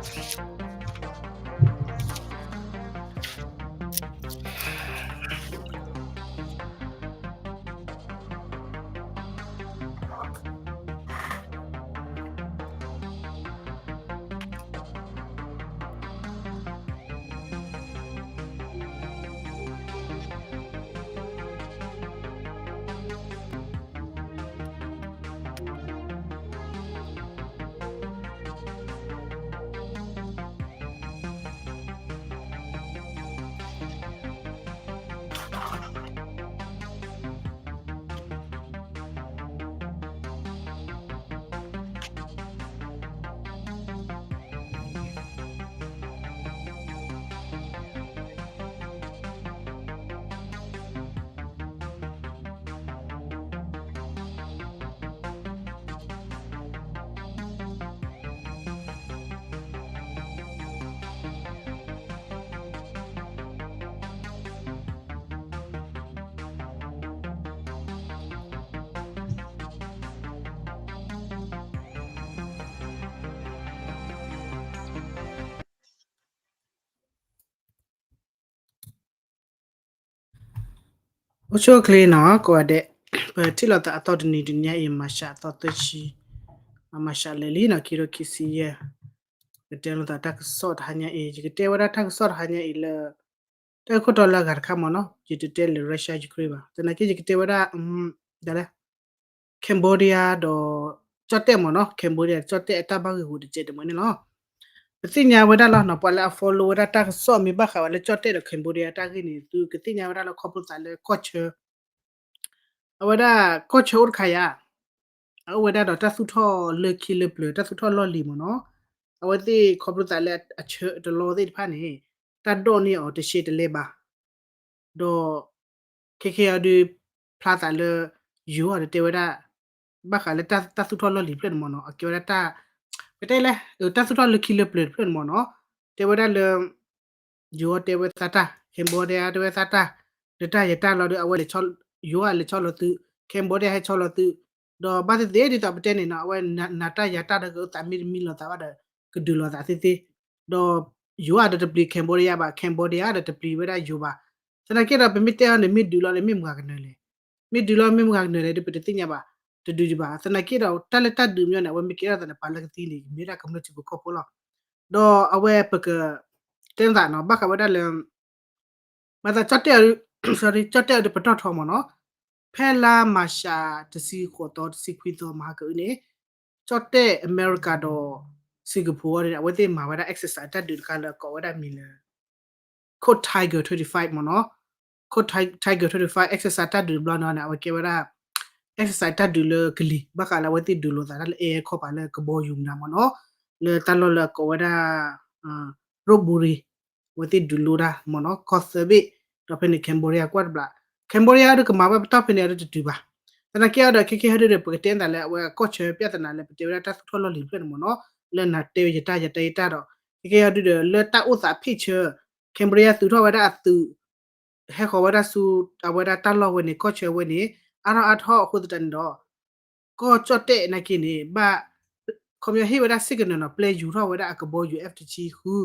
အိၣ်ဆူၣ်အိၣ်ချ့နီၤ ကိးဂၤဒဲး, ပထံၣ်လိာ်သးအသီတနံၤတနံၤညါအံၤ မၤရှးအသီသၢဆံ, မၤရှးလၢာ်လံနီၤ ခံကထိခံဆံယဲၢ်, ကတဲလိာ်သးတၢ်ကစီၣ်တဟါညါအံၤ ယကတဲဝဲဒၣ်တၢ်ကစီၣ်တဟါညါအံၤလၢ တၢ်ဂ့ၢ်ခိၣ်တီလၢအဂၤတခါမ့ၢ်နီၤ ယတတဲလၢ Russia Ukraine ဘၣ် သနာ်က့ ယကတဲဝဲဒၣ် ဒ်လဲၣ် Cambodia ဒီး ကၠီၣ်တဲၣ်မ့ၢ်နီၤ Cambodia ကၠီၣ်တဲၣ်အတၢ်ဘၣ်ဂ့ၢ်ဂူာ်တစဲးတမှဲၤန့ၣ်လီၤ. ပသ့ၣ်ညါဝဲဒၣ်လီၤနီၤ ပှၤလၢအ follow ဝဲဒၣ်တၢ်ကစီၣ်မ့ၢ်ဘၣ်ဃးဝဲလၢကၠီၣ်တဲၣ်ဒီး Cambodia တၢ်ဂ့ၢ်န့ၣ် သုကသ့ၣ်ညါဝဲဒၣ်လၢခီဖျိသးလၢကီၢ်ဆၢ အဝဲဒၣ်ကီၢ်ဆၢအိၣ်တခါယၤ အအိၣ်ဝဲဒၣ်ဒီးတၢ်သူၣ်ထီၣ်လၢခံလၢပျၢၤ တၢ်သူၣ်ထီၣ်လီၢ်လံၤမ့ၢ်နီၤ, အဝဲသ့ၣ်ခီဖျိသးလၢအဆၢတလီၢ်သ့ၣ်တဖၣ်န့ၣ် တၢ်ဒိၣ်န့ၢ်အီၤတရှဲတလဲဘၣ်, ဒီး ခဲခဲအံၤဒုး ဖျါသးလၢ ယိၤအီၤဒီးတဲဝဲဒၣ် ဘၣ်ဃးလၢတၢ်သူၣ်ထီၣ်လီၢ်လံၤတဖျၢၣ်န့ၣ်မ့ၢ်နီၤ အကဲဝဲဒၣ်တၢ် ပတဲလဲၣ် တၢ်သူၣ်ထီၣ်လၢခံလၢပျၢၤတဖျၢၣ်န့ၣ်မ့ၢ်နီၤ, တဲဝဲဒၣ်လၢ ယိၤအီၤတဲဝဲသးတၢ် Cambodia တဲဝဲသးတၢ်, လၢတၢ်ယၤတၢ်လီၤဒီး အဝဲ ယိၤအီၤလဲၤဆီလီၤသုး Cambodia ဟဲဆီလီၤသုး, ဒီးဘၣ်သ့ၣ်သ့ၣ်ဒ်သိးပတဲန့ၣ်နီၤ အဝဲနၤတၢ်ယၤတၢ်ဒီးကသးမ့ၢ်တမံလိာ်သးဘၣ်ဒီး ကဒုးလိာ်သးသ့သ့, ဒီး ယိၤအီၤဒီးတပျံၤ Cambodia ဘၣ် Cambodia ဒီးတပျံၤဝဲဒၣ်ယိၤဘၣ်, သနာ်က့ဒီးပမ့ၢ်တဲအီၤန့ၣ် မ့ၢ်ဒုးလီၤန့ၣ် မ့ၢ်မတၤကနၢၤလဲၣ်, မ့ၢ်ဒုးလီၤမ့ၢ်မတၤကနၢၤလဲၣ်ဒီး ပတသ့ၣ်ညါဘၣ်, တဒုးဒံးဘၣ်, သနာ်က့ဒီး တၢ်လၢတၢ်ဒုးမ့ၢ်န့ၣ် အဝဲမ့ၢ်ကဲထီၣ်သးန့ၣ် ပှၤလၢကသံန့ၣ် မ့ၢ်ဒၣ်ကမျၢၢ်ထံဖိကီၢ်ဖိလီၤ, ဒီးအဝဲပက တဲသးနီၤ ဘၣ်ဃးဝဲဒၣ်လၢ မၤသးကၠီၣ်တဲၣ် sorry ကၠီၣ်တဲၣ်အီၤဒီးပတီၢ်ထီမ့ၢ်နီၤ, ဖဲလါမၤရှး တဆံဃိးသီ တဆံခွံသီ မဟါကအုန့ၣ် ကၠီၣ်တဲၣ် အမဲရကၤဒီး Singapore န့ၣ် အဝဲသ့ၣ်မၤဝဲဒၣ် exercise တၢ်ဒုးတခါလၢအကိးဝဲဒၣ်မံၤလၢ Cold Tiger twenty-five မ့ၢ်နီၤ, Cold Ti- Tiger twenty-five exercise တၢ်ဒုးတဘျီနီၤန့ၣ် အဝဲကဲဝဲဒၣ် exercise တၢ်ဒုးလၢကလံၤ ဘၣ်ဃးလၢအဝဲသ့ၣ်ဒုးလိာ်သးတၢ်လၢ air ခီပၤလၢကဘီယူၤမနုၤမ့ၢ်နီၤ, လၢတၢ်လီၢ်လၢအကိးဝဲဒၣ် ရိၣ်ဘူရံၤ အဝဲသ့ၣ်ဒုးလိတၢ်မ့ၢ်နီၤ ကီၢ်သၢဘ့ၣ်, ဒီးဖဲန့ၣ် Cambodia ကွၢ်တဘျီ, Cambodia ဒီးကမၤဝဲပတီၢ်ဖဲန့ၣ်အဒိတတုၤဘၣ်, သနာ်က့အီၤဒီး ခဲကဲဟဲဒုးဒီး ပကတဲသးလၢအဝဲကီၢ်ဆၢပျၢ်သနာ်လၢ ပတဲဝဲဒၣ်တၢ်သူၣ်ထီၣ်လီၢ်လံၤတဖျၢၣ်န့ၣ်မ့ၢ်နီၤ, လၢနၤတဲဝဲယတၢ်ယတၢ်ယတၢ်ဒီး ခဲကဲဟဲဒုးဒီး လၢတၢ်အိၣ်သးဖ့ၣ်ဆၢ Cambodia သုးထီၣ်ဝဲဒၣ်အသုး ဟဲဃီၤဝဲဒၣ်ဆူ အဝဲဒၣ်တၢ်လီၢ်ဝဲန့ၣ် ကီၢ်ဆၢဝဲန့ၣ် အါထီၣ်အါထီၣ်အဃိသတးန့ၣ်ဒီး ကီၢ်ကၠီၣ်တဲၣ်နာ်က့န့ၣ် ဘၣ် ခီပညီဟ့ၣ်ဝဲဒၣ် signal နီၤ ပျဲယူၤထီၣ်ဝဲဒၣ်အကဘီယူၤ F တဆံဃု ဟး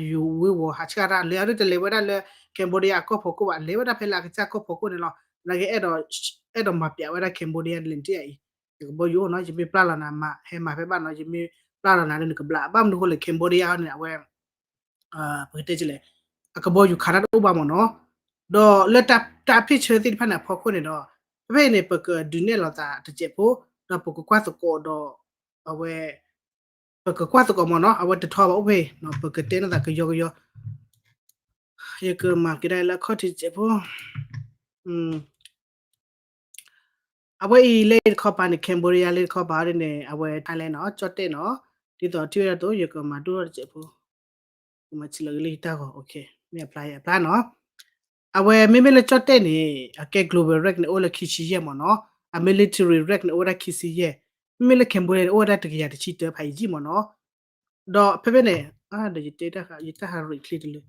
ယူၤဝ့ၤဝီၤ ဟးဆှၣ်တၢ် လဲၤအီၤဒုးတလဲၤဝဲဒၣ်လၢ Cambodia အကီၢ်ဖီခိၣ်ဘၣ် လဲၤဝဲဒၣ်ဖဲလၢအကစၢ်ကီၢ်ဖီခိၣ်န့ၣ်လီၤ. နာ်က့အဲၣ်ဒိး အဲၣ်ဒိးမၤပျးဝဲဒၣ် Cambodia လဲၤတ့ၢ်အံၤ ယကဘီယူၤအိၣ်နီၤ ယမ့ၢ်ပျၢ်လီၤနၤ မၤဟဲမၤဖဲဘၣ်နီၤ ယမ့ၢ်ပျၢ်လီၤနၤလၢနကဘျး ဘၣ်မနုၤဃိလဲၣ် Cambodia န့ၣ် အဝဲ ပကတဲလဲၣ် အကဘီယူၤခးတၢ်တအိၣ်ဘၣ်မ့ၢ်နီၤ, ဒီးလၢတၢ်ဖ့ၣ်ဆၢသ့ၣ်တဖၣ်န့ၣ်အဖီခိၣ်န့ၣ်ဒီး ဖဲဖဲအံၤန့ၣ် ပကဒုးနဲၣ်လိာ်သးတစဲးဖိ ဒီးပကကွၢ်သကိးဒီး အဝဲ ပကကွၢ်သကိးမ့ၢ်နီၤ အဝဲတထီဘၣ်အိၣ်ဖဲအံၤ ပကတဲလိာ်သးကယီကယီ ယကမၤက့ၤဒၣ်လၢအခီၣ်ထံးတစဲးဖိ အဝဲအံၤလၢတခီပၤန့ၣ် Cambodia လၢတခီပၤန့ၣ် အဝဲ Thailand နီၤ ကၠီၣ်တဲၣ်နီၤ ဒ်သိးထံၣ်ဝဲဒၣ်သိး ယကမၤဒိၣ်ထီၣ်တစဲးဖိ ကမၤထံလီၤဂ့ၤလၢယတၢ်ဂီၤ မ့ၢ်အဖျါအဖျါနီၤ အဝဲမ့မ့ၢ်လၢကၠီၣ်တဲၣ်န့ၣ် အကဲ global rank န့ၣ် အိၣ်လၢခံဆံယဲၢ်မ့ၢ်နီၤ အ military rank န့ၣ် အိၣ်ဝဲဒၣ်ခံဆံယဲၢ် မ့မ့ၢ်လၢ Cambodia န့ၣ် အိၣ်ဝဲဒၣ်တကယၤတဆံတၢဖးယံာ်မ့ၢ်နီၤ ဒီးဖဲဖဲန့ၣ် ဒီးယတဲ ယတၢ်ဟးရံၣ်ချ့တလၢ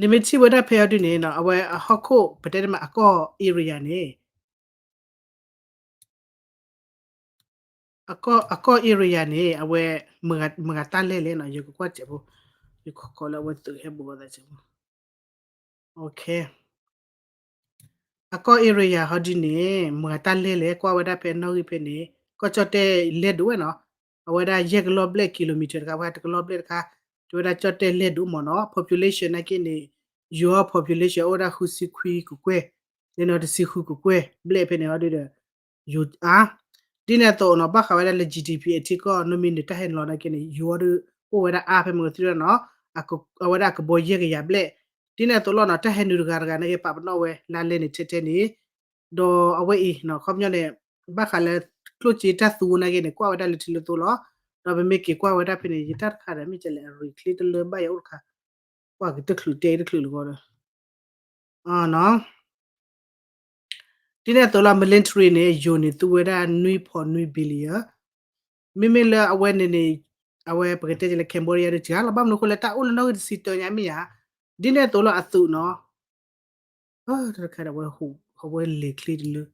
နမ့ၢ်ထံၣ်ဝဲဒၣ်ဖဲအံၤဒုးန့ၣ် အဝဲအဟီၣ်ခိၣ် ပတဲတမးအကီၢ် area န့ၣ် အကီၢ် area န့ၣ် အဝဲ မတၤတၢ်လဲၢ်လဲၣ်နီၤ ယကကွၢ်စဲးဖိ, ယခီခီလၢအဝဲသုးဟဲဘူးအသးစဲးဖိ, အကီၢ် area ဟီဒ်န့ၣ် မတၤတၢ်လဲၢ်လဲၣ် ကွၢ်ဝဲဒၣ်ဖဲနီၣ်ဂံၢ်ဖဲန့ၣ် ကီၢ်ကၠီၣ်တဲၣ်လဲၢ်ဒိၣ်ဝဲနီၤ, အဝဲဒၣ်ယဲၢ်ကလီၢ်ဘျဲၣ် kilometer တခါ ပှၤတကလီၢ်ဘျဲၣ်တခါ, တဲဝဲဒၣ်ကၠီၣ်တဲၣ်လဲၢ်ဒိၣ်မ့ၢ်နီၤ, population နာ်က့န့ၣ် ယိၤ population အိၣ်ဝဲဒၣ်ဃုဆံခွံကကွဲၢ်, လၢနီၤတဆံဃုကကွဲၢ်ဘျဲၣ်ဖဲန့ၣ်ဟီဒ်ဒီး ယိၤအါ, ဒ်န့ၣ်အသိးနီၤ ဘၣ်ဃးဝဲဒၣ်လၢ GDP အထံကီၢ် နီၢ်မ့ၢ်န့ၣ် တၢ်ဟဲနုာ်လီၤနာ်က့န့ၣ် ယိၤအီၤဒုး အိၣ်ဝဲဒၣ်အါဖဲမုၢ်ကသံၣ်နီၤ, အဝဲဒၣ်ကဘီယဲၢ်ကယၤဘျဲၣ်, ဒ်န့ၣ်အသိးလီၤနီၤ တၢ်ဟဲနုာ်တဂၤတဂၤနာ်က့ ပာ်ပနီၣ်ဝဲ လါလဲန့ၣ်ထဲထဲန့ၣ်, ဒီးအဝဲအံၤ ခီပညီန့ၣ် ဘၣ်ဃးလၢ ကျိၣ်စ့တၢ်သူနာ်က့န့ၣ် ကွၢ်ဝဲဒၣ်လၢထံလၢသိလီၤ, ဒီးပမ့ၢ်က့ၤကွၢ်ဝဲဒၣ်ဖဲန့ၣ် ယတၢ်တခါဒီး မ့ၢ်ကလဲၣ် အရ့ၣ်ချ့တလၢဘၣ်ယအိၣ်တခါ, ကွၢ်က့ၤတချုးတဲတချုးလၢဂီၢ်ဒီး ဒ်န့ၣ်အသိးလီၤ military န့ၣ် ယိၤန့ၣ် သူဝဲဒၣ်နွံဖီနွံ billion, မ့မ့ၢ်လၢအဝဲန့ၣ်န့ၣ် အဝဲပကတဲကလဲၣ် Cambodia ဒုးစှၤလီၤ ဘၣ်မနုၤအဃိလဲၣ် တၢ်အိၣ်လၢနီၣ်ဂံၢ်တဆံတၢညါမ့ၢ်ဧါ, ဒ်န့ၣ်အသိးလီၤအသုးနီၤ, တခါဒီးဝဲ အဝဲလဲၤချ့တလၢ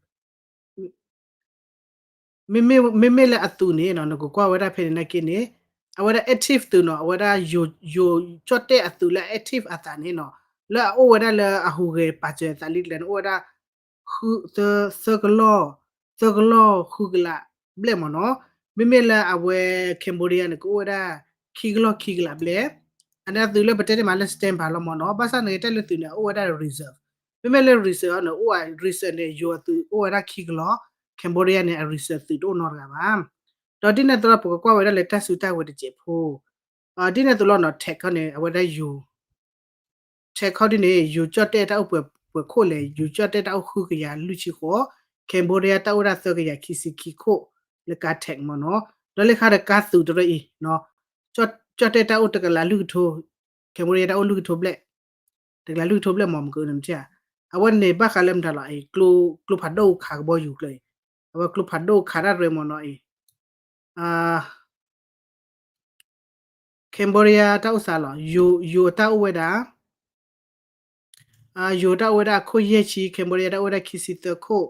မ့မ့ၢ်လၢအသုးန့ၣ်နီၤ နကကွၢ်ဝဲဒၣ်ဖဲန့ၣ်နာ်က့န့ၣ် အဝဲဒၣ် active သုးနီၤ အဝဲဒၣ် ယိၤကၠီၣ်တဲၣ်အသုးလၢ active အသးန့ၣ်နီၤ လၢအအိၣ်ဝဲဒၣ်လၢအဟူးဂဲၤပာ်စၢၤအသးလံတကျဲန့ၣ် အိၣ်ဝဲဒၣ် သၢကလီၢ် သၢကလီၢ်ဃုကလးဘျဲၣ်မ့ၢ်နီၤ, မ့မ့ၢ်လၢအဝဲ Cambodia န့ၣ် ကအိၣ်ဝဲဒၣ် ခံကလီၢ်ခံကလးဘျဲၣ်, အန့ၣ်သုးလၢပတဲတ့ၢ်မးလၢ standby လီၤမ့ၢ်နီၤ, ဘၣ်ဆၣ်န့ၣ် တၢ်လၢသုးန့ၣ် အအိၣ်ဝဲဒၣ် reserve, မ့မ့ၢ်လၢ reserve အီၤန့ၣ် အိၣ်ဝဲ reserve န့ၣ် ယိၤအသုးအိၣ်ဝဲဒၣ်ခံကလီၢ်, Cambodia န့ၣ် အ reserve သုးတအိၣ်နီတဂၤဘၣ်, ဒီးဒ်န့ၣ်အသိးလီၤ ပကကွၢ်ဝဲဒၣ်လၢတၢ်စုတၢ်ဝဲၤတစဲးဖိ ဒ်န့ၣ်အသိးလီၤနီၤ tax ခီန့ၣ် အဝဲဒၣ်ယိၤ tax ခီဒ်န့ၣ် ယိၤကၠီၣ်တဲၣ်တၢ်အိၣ်ပှဲၤခိၣ်လဲၣ်, ယိၤကၠီၣ်တဲၣ်တၢ်အိၣ်ဃုကယၤလွံၢ်ဆံဃိး, Cambodia တၢ်အိၣ်ဝဲဒၣ်သၢကယၤခံဆံခံခိၣ် လၢ ကါ tax မ့ၢ်နီၤ, ဒီးလၢခါဒီးကါသုးတရၢအံၤ ကၠီၣ်တဲၣ်တၢ်အိၣ်တကလးလွံၢ်ကထိ, Cambodia တၢ်အိၣ်လွံၢ်ကထိဘျဲၣ်, တကလးလွံၢ်ကထိဘျဲၣ်မ့ၢ်မကနမ့ၢ်ဧါ, အဝဲန့ၣ်ဘၣ်ဃးလၢမတၤလီၤအံၤ ကျိဖးဒိၣ်ခးကဘီယူၤကျၢၤအံၤ, အဝဲကျိဖးဒိၣ်ခးတၢ်ရဲၣ်မ့ၢ်နီၤအံၤ Cambodia တၢ်အိၣ်သးလီၤ, ယိၤတၢ်အိၣ်ဝဲဒၣ်, ယိၤတၢ်အိၣ်ဝဲဒၣ်အခိၣ်ယဲၢ်ဆံ, Cambodia တၢ်အိၣ်ဝဲဒၣ်ခံဆံသၢခိၣ်,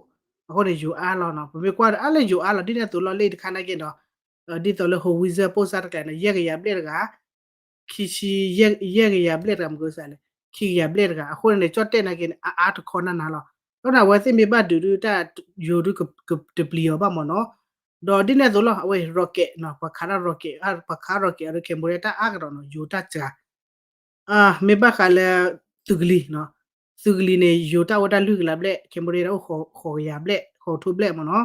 အဃိန့ၣ် ယိၤအါလီၤနီၤ, ပမ့ၢ်ကွၢ်ဒီးအါလၢယိၤအါလီၤ, ဒ်န့ၣ်အသိးလီၤလၢတခါနာ်က့ဒီး, ဒ်သိးလၢ ဟိဝံစၢၣ် ပိၢ်စၢ်တကျဲၤန့ၣ် ယဲၢ်ကယၤဘျဲၣ်တဂၤ, ခံဆံ, ယဲၢ်ကယၤဘျဲၣ်တဂၤမ့ၢ်ကစးလဲၣ်, ခံကယၤဘျဲၣ်တဂၤ, အဃိန့ၣ် ကၠီၣ်တဲၣ်နာ်က့န့ၣ် အအါတခီနးနးလီၤ, ဒီးန့ၣ်အဝဲသ့ၣ်မ့ၢ်ဘၣ်ဒုးဒုးတၢ်ယိၤဒုးကတပျံၤအီၤဘၣ်မ့ၢ်နီၤ, ဒီးဒ်န့ၣ်အသိးလီၤ အဝဲ rocket နီၤ, ပှၤခးတၢ် rocket, ပှၤခး rocket အီၤဒီး Cambodia တၢ်အါကဒီးနီၤ, ယိၤတၢ်စှၤ မ့ၢ်ဘၣ်ဃးလၢ သုးကလံၤ, သုးကလံၤန့ၣ် ယိၤတၢ်အိၣ်ဝဲဒၣ်လွံၢ်ကလးဘျဲၣ်, Cambodia တၢ်အိၣ်ဃိးကယၤဘျဲၣ်, ဃိးကထိဘျဲၣ်မ့ၢ်နီၤ,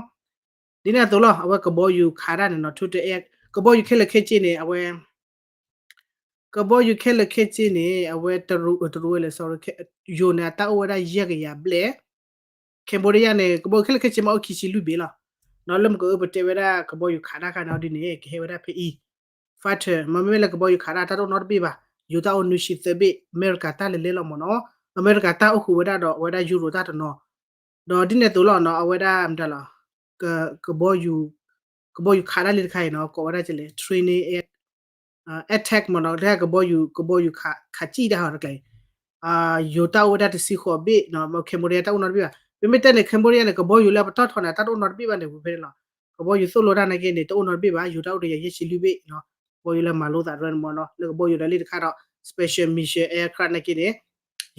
ဒ်န့ၣ်အသိးလီၤ အဝဲကဘီယူၤခးတၢ်န့ၣ်နီၤ, ထူတအဲၣ်, ကဘီယူၤခဲလၢာ်ခဲဆ့န့ၣ် အဝဲ ကဘီယူၤခဲလၢာ်ခဲဆ့န့ၣ် အဝဲတရူး, တရူးဝဲလဲၣ် sorry, ယိၤန့ၣ် အတၢ်အိၣ်ဝဲဒၣ်ယဲၢ်ကယၤဘျဲၣ်, Cambodia န့ၣ် ကဘီယူၤခဲလၢာ်ခဲဆ့မ့ၢ်အိၣ်ခံဆံလွံၢ်ဘ့ၣ်လီၤ, ဒီးလၢမ့ၢ်ကပတဲဝဲဒၣ်ကဘီယူၤခးတၢ်ခါန့ၣ်အီၤဒ်န့ၣ် ကဟဲဝဲဒၣ်ဖဲအံၤ fighter မ့မ့ၢ်လၢကဘီယူၤခးတၢ် တၢ်တအိၣ်နီတဘ့ၣ်ဘၣ်, ယိၤတၢ်အိၣ်နွံဆံသၢဘ့ၣ်, အမဲရကၤတၢ်လဲၤလဲၣ်လီၤမ့ၢ်နီၤ, အမဲရကၤတၢ်အိၣ်ဃုာ်ဝဲဒၣ်ဒီးအဝဲဒၣ်ယူရိၤတၢ်တနီၤ, ဒီးဒ်န့ၣ်အသိးလီၤနီၤ အဝဲဒၣ်မတၤလီၤ ကဘီယူၤ, ကဘီယူၤခးတၢ်လံတခါအံၤနီၤ ကိးဝဲဒၣ်ကလဲၣ် training attack မ့ၢ်နီၤ, တၢ်ကဘီယူၤ, ကဘီယူၤခးစံၣ်တၢ်ဟီတကျဲအံၤ, ယိၤတၢ်အိၣ်ဝဲဒၣ်တဆံဃိးဘ့ၣ်နီၤ, Cambodia တၢ်အိၣ်နီတဘ့ၣ်ဘၣ်, ပမ့ၢ်တဲန့ၣ် Cambodia န့ၣ် ကဘီယူၤလၢပတီၢ်ထီန့ၣ် တၢ်တအိၣ်နီတဘ့ၣ်ဘၣ်န့ၣ် ဝံၤဖဲန့ၣ်လီၤ, ကဘီယူၤသိၣ်လိတၢ်နာ်က့န့ၣ် တအိၣ်နီတဘ့ၣ်ဘၣ်, ယိၤတၢ်အိၣ်တယၤယဲၢ်ဆံလွံၢ်ဘ့ၣ်နီၤ, ကဘီယူၤလၢမၤလိသးရဲၣ်န့ၣ်မ့ၢ်နီၤ, လၢကဘီယူၤဒီးလံတခါဒီး special mission aircraft နာ်က့န့ၣ်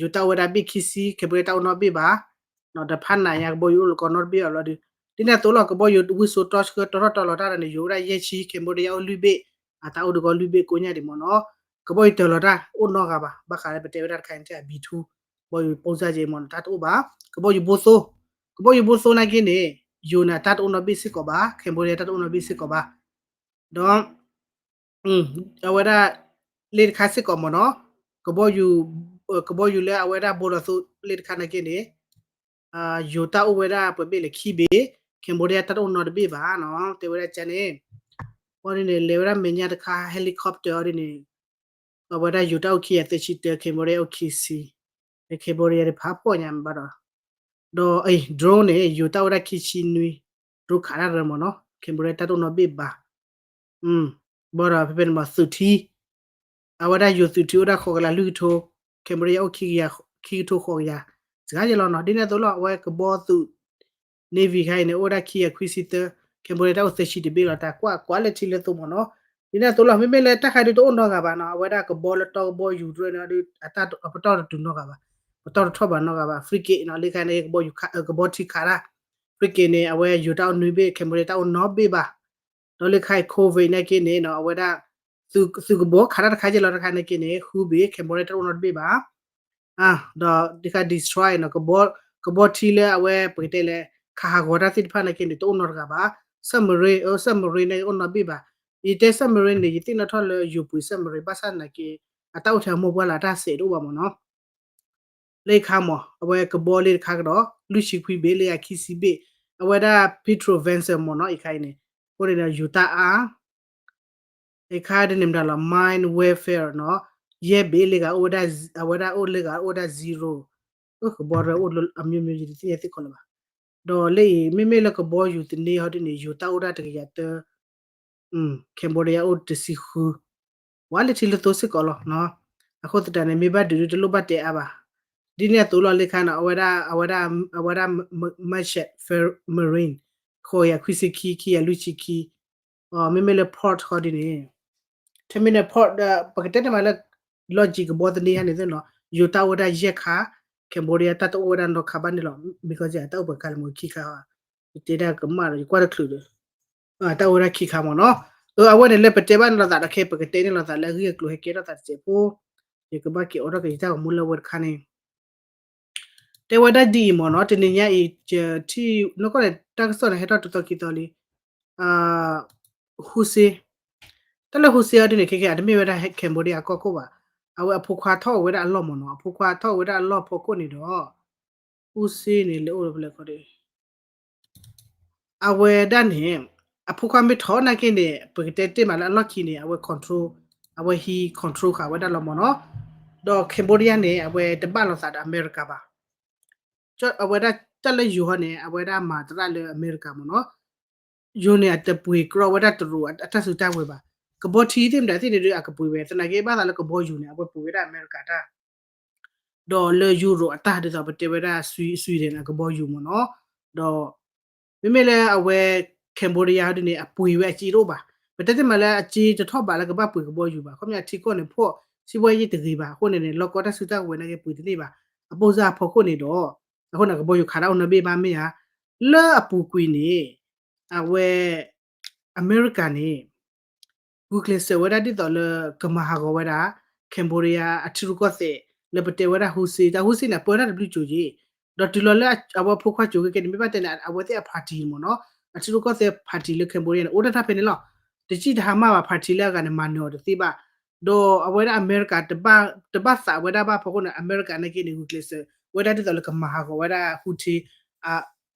ယိၤတၢ်အိၣ်ဝဲဒၣ်ဘ့ၣ်ခံဆံ, Cambodia တၢ်အိၣ်နီတဘ့ၣ်ဘၣ်, ဒီးဖးနးညါ ကဘီယူၤအိၣ်လၢကီၢ်နီတဘ့ၣ်ဘၣ်ဘျီဒီး, ဒ်န့ၣ်အသိးလီၤ ကဘီယူၤဝံစိာ်တီဆှၢတီထီၣ်တီလီၤတၢ်ဒီးန့ၣ် ယိၤဝဲဒၣ်ယဲၢ်ဆံ, Cambodia အိၣ်လွံၢ်ဘ့ၣ်, အတၢ်အိၣ်ဒုးကီၢ်လွံၢ်ဘ့ၣ်ကိးညါဒံးမ့ၢ်နီၤ, ကဘီယူၤတၢၤလီၤတၢ်အိၣ်နီတဂၤဘၣ်, ဘၣ်ဃးလၢပတဲဝဲဒၣ်တခါန့ၣ် B two, ကဘီယူၤပိၢ်စၢ်က့မ့ၢ်နီၤ တၢ်တအိၣ်ဘၣ်, ကဘီယူၤဘိသိ, ကဘီယူၤဘိသိနာ်က့န့ၣ် ယိၤန့ၣ် တၢ်တအိၣ်နီတဘ့ၣ်စ့ၢ်ကီးဘၣ်, Cambodia တၢ်တအိၣ်နီတဘ့ၣ်စ့ၢ်ကီးဘၣ်, ဒီး အဝဲဒၣ် လံတခါစ့ၢ်ကီးမ့ၢ်နီၤ, ကဘီယူၤ, ကဘီယူၤလၢအဝဲဒၣ်ဘိလီၤသိလံတခါနာ်က့န့ၣ်, ယိၤတၢ်အိၣ်ဝဲဒၣ်ပှဲၤဘ့ၣ်လဲၣ် ခံဘ့ၣ်, Cambodia တၢ်တအိၣ်နီတဘ့ၣ်ဘၣ်နီၤ, တဲဝဲဒၣ်ကန့ၣ်, အီၤဒ်န့ၣ် လဲၤဝဲဒၣ်မဲာ်ညါတခါ helicopter အီၤဒ်န့ၣ်, အဝဲဒၣ်ယိၤတၢ်အိၣ်ခံကယၤသၢဆံတၢ Cambodia အိၣ်ခံဆံ, Cambodia တဖးဖှီၣ်ညါမ့ၢ်ဘၣ်ဒီး ဒီး drone န့ၣ် ယိၤတၢ်အိၣ်ဝဲဒၣ်ခံဆံနွံ, drone ခးတၢ်ရၢမ့ၢ်နီၤ, Cambodia တၢ်တအိၣ်နီတဘ့ၣ်ဘၣ်, ဘၣ်ဒီးဖဲဖဲန့ၣ်မ့ၢ်သုးထံ, အဝဲဒၣ်ယိၤသုးထံအိၣ်ဒၣ်ဃိးကလးလွံၢ်ကထိ, Cambodia အိၣ်ခံကထိဃိးကယၤ, စှၤယဲလီၤနီၤ, ဒ်န့ၣ်အသိးလီၤ အဝဲကဘီသုး Navy ခါအံၤန့ၣ် အိၣ်ဝဲဒၣ်ခံကယၤခွံဆံသၢ, Cambodia တၢ်အိၣ်သၢဆံတဘ့ၣ်လီၤ တၢ်ကွၢ်ကွၢ်လၢထံလၢသိမ့ၢ်နီၤ. ဒ်န့ၣ်အသိးလီၤ မ့မ့ၢ်လၢတၢ်ခါဒုးတအိၣ်နီတဂၤဘၣ်နီၤ အဝဲဒၣ်ကဘီလၢတီကဘီယူၤတရၢန့ၣ်ဒီး အတၢ်ပတီၢ်တတုၤနီတဂၤဘၣ်, ပတီၢ်တထီၣ်ဘၣ်နီတဂၤဘၣ် frigate နီၤ လၢခါန့ၣ် ကဘီထံခးတၢ် frigate န့ၣ် အဝဲယူၤတၢ်အိၣ်နွံဘ့ၣ် Cambodia တၢ်အိၣ်နီတဘ့ၣ်ဘၣ်. ဒီးလၢခါအံၤ COVID နာ်က့န့ၣ်နီၤ အဝဲဒၣ် သုးကဘီခးတၢ်တခါက့လီၤ တခါနာ်က့န့ၣ် ဃုဘ့ၣ် Cambodia တၢ်အိၣ်နီတဘ့ၣ်ဘၣ်. ဒီးဒ်ခါ destroy နီၤ ကဘီထံလၢအဝဲပကတဲလဲၣ် ခးဟးဂီၤတၢ်သ့ၣ်တဖၣ်နာ်က့န့ၣ် တအိၣ်နီတဂၤဘၣ်. submarine အ submarine န့ၣ်အိၣ်နီတဘ့ၣ်ဘၣ်. ယတဲ submarine န့ၣ် ယသ့ၣ်နီၣ်ထီၣ်လၢယိၤပှ့ၤ submarine ဘၣ်ဆၣ်နာ်က့ အတၢ်အိၣ်ထဲအမိၢ်ပှၢ်လၢအတၢ်စဲးတအိၣ်ဘၣ်မ့ၢ်နီၤ လၢအခါမ့ၢ် အဝဲကဘီလ့တခါကဒီး လွံၢ်ဆံခွံဘ့ၣ် လၢအခံဆံဘ့ၣ် အဝဲဒၣ် petrol vessel မ့ၢ်နီၤ အံၤခါအံၤန့ၣ် အဃိန့ၣ်ဒီးယူၤတၢ်အါ အခါဒ်န့ၣ်မတၤလီၤ mine warfare နီၤ ယဲၢ်ဘ့ၣ်လၢဂၤအိၣ်ဝဲဒၣ် အဝဲဒၣ်အိၣ်လၢဂၤအိၣ်ဝဲဒၣ် zero ကဘီရၢအိၣ်အမျိုးမျိုး ယတသ့ၣ်ညါသ့ၣ်ခီလၢၤဘၣ်. ဒီးလၢအံၤ မ့မ့ၢ်လၢကဘီယူၤတန့ၢ်ဟီဒ်န့ၣ် ယူၤတၢ်အိၣ်ဒၣ်တကယၤတၢ Cambodia အိၣ်တဆံဃု ဝဲလၢထံလၢသိစ့ၢ်ကီးလီၤ. အဃိသတးန့ၣ် မ့ၢ်ဘၣ်ဒုးဒုးတလိၣ်ဘၣ်တဲအါဘၣ်. ဒ်န့ၣ်အသိးလီၤလၢခါနီၤ အဝဲဒၣ် အဝဲဒၣ် အဝဲဒၣ် merchant marine ဃိးယၤခွံဆံခံ ခံယၤလွံၢ်ဆံခံ မ့မ့ၢ်လၢ port ဃီဒ်န့ၣ် terminal port ပကတဲန့ၣ်မးလၢ logic ကဘီတန့ၢ်ဟါန့ၣ်သ့ၣ်နီၤ ယူၤတၢ်အိၣ်ဝဲဒၣ်ယဲၢ်ခါ Cambodia တၢ်တအိၣ်ဝဲဒၣ်နီတခါဘၣ်န့ၣ်လီၤ. မ့ၢ်ကီၢ်စဲၣ် တၢ်အိၣ်ပှဲၤခါလၢမ့ၢ်ခံခါ ယတဲဒၣ်ကမၣ်ဒီး ယကွၢ်တချုးဒီး တၢ်အိၣ်ဝဲဒၣ်ခံခါမ့ၢ်နီၤ. အဝဲန့ၣ်လၢပတဲဘၣ်န့ၣ်လီၤသးဒီး ခဲပကတဲန့ၣ်လီၤသးလၢအဂ့ၢ်အကျိၤဟဲကဲထီၣ်သးတစဲးဖိ ယကဘၣ်က့ၤအိးထီၣ်က့ၤယတၢ်ဂီၤမူလၢအဝဲတခါန့ၣ် တဲဝဲဒၣ်ဒ်အံၤမ့ၢ်နီၤ တနံၤညါအံၤ ယထံၣ်နီၢ်ကီၢ်န့ၣ် တၢ်ကစီၣ်န့ၣ် ဟဲထီၣ်တသီခံသီလံ ဟူစ့ တၢ်လၢဟူစ့အီၤဒ်န့ၣ် ခဲကဲ အတမ့ၢ်ဝဲဒၣ် Cambodia အကီၢ်ခိၣ်ဘၣ်. အဝဲအဖိခွါထီၣ်ဝဲဒၣ်အလီၢ်မ့ၢ်နီၤ အဖိခွါထီၣ်ဝဲဒၣ်အလီၢ်ဖီခိၣ်န့ၣ်ဒီး ဟူစ့န့ၣ် လဲၤအိၣ်ဖဲလဲၣ်ခီဒီး အဝဲဒၣ်န့ၣ် အဖိခွါမ့ၢ်ထီၣ်နာ်က့န့ၣ် ပကတဲတ့ၢ်မးလၢအလီၢ်ခံန့ၣ် အဝဲ control အဝဲဟံး control ဃာ်ဝဲဒၣ်လီၤမ့ၢ်နီၤ. ဒီး Cambodia န့ၣ် အဝဲတဘၣ်လိာ်သးဒီးအမဲရကၤဘၣ်. အဝဲဒၣ်တၢ်လၢယိၤဟီန့ၣ် အဝဲဒၣ်မၤသရၣ်လၢအမဲရကၤမ့ၢ်နီၤ. ယိၤန့ၣ် အတပှ့ၤကြီဝဲဒၣ်တရူးအတၢ်စုတၢ်ဝဲၤဘၣ်. ကဘီထံသ့ၣ်မတၤသ့ၣ်န့ၣ်ဒီး အကပှ့ၤဝဲ သနာ်က့ဘၣ်သးလၢကဘီယူၤန့ၣ် အဝဲပှ့ၤဝဲဒၣ်အမဲရကၤတၢ် ဒီးလၢယူရိးအတၢ်ဒ်သိးပတဲဝဲဒၣ် Sweden အကဘီယူၤမ့ၢ်နီၤ. ဒီး မ့မ့ၢ်လၢအဝဲ Cambodia ဒ်န့ၣ် အပှ့ၤဝဲအစ့တအိၣ်ဘၣ်. ပတဲတ့ၢ်မးလၢအစ့တထီၣ်ဘးလၢကဘၣ်ပှ့ၤကဘီယူၤဘၣ်. ခီပညီအထံကီၢ်န့ၣ်ဖှီၣ် စံးဘှီယ့ၢ်တဂ့ၤဘၣ်. အဃိန့ၣ်န့ၣ် လီၢ်ကီတၢ်စုတၢ်ဝဲၤနာ်က့ပှ့ၤတန့ၢ်ဘၣ်. အပိၢ်စၢ်အဖီခိၣ်န့ၣ်ဒီး အဃိန့ၣ် ကဘီယူၤခးတၢ်အိၣ်နီတဘ့ၣ်ဘၣ်မ့ၢ်ဧါ. လၢအပူၤကွံာ်န့ၣ် အဝဲ အမဲရကၤန့ၣ် ဂုာ်ကျဲးစၢးဝဲဒၣ်ဒ်သိးလၢကမၤဟးဂီၤဝဲဒၣ် Cambodia အထံရူၢ်ကီၢ်သဲး လၢပတဲဝဲဒၣ် Hun Sen တၢ် Hun Sen န့ၣ် ပၢတၢ်တဘျုးကၠိၤယ့ၣ် ဒီးတုၤလီၤလၢအဝဲဖိခွါကၠိၤက့ၤကဲန့ၣ် မ့ၢ်ဘၣ်တဲန့ၣ် အဝဲသ့ၣ်အ party မ့ၢ်နီၤ အထံရူၢ်ကီၢ်သဲး party လၢ Cambodia န့ၣ် အိၣ်ဒၣ်တၢ်ဖဲန့ၣ်လီၤ. တစံၣ်တဟါမၢ်ဘၣ် party လၢအဂၤန့ၣ် မၤနၢၤအီၤတသ့ဘၣ်. ဒီးအဝဲဒၣ်အမဲရကၤ တဘၣ်သးဝဲဒၣ်ဘၣ်ဖီခိၣ်န့ၣ် အမဲရကၤနာ်က့န့ၣ် ဂုာ်ကျဲးစၢးဝဲဒၣ်ဒ်သိးလၢကမၤဟးဂီၤဝဲဒၣ် Hun Sen အ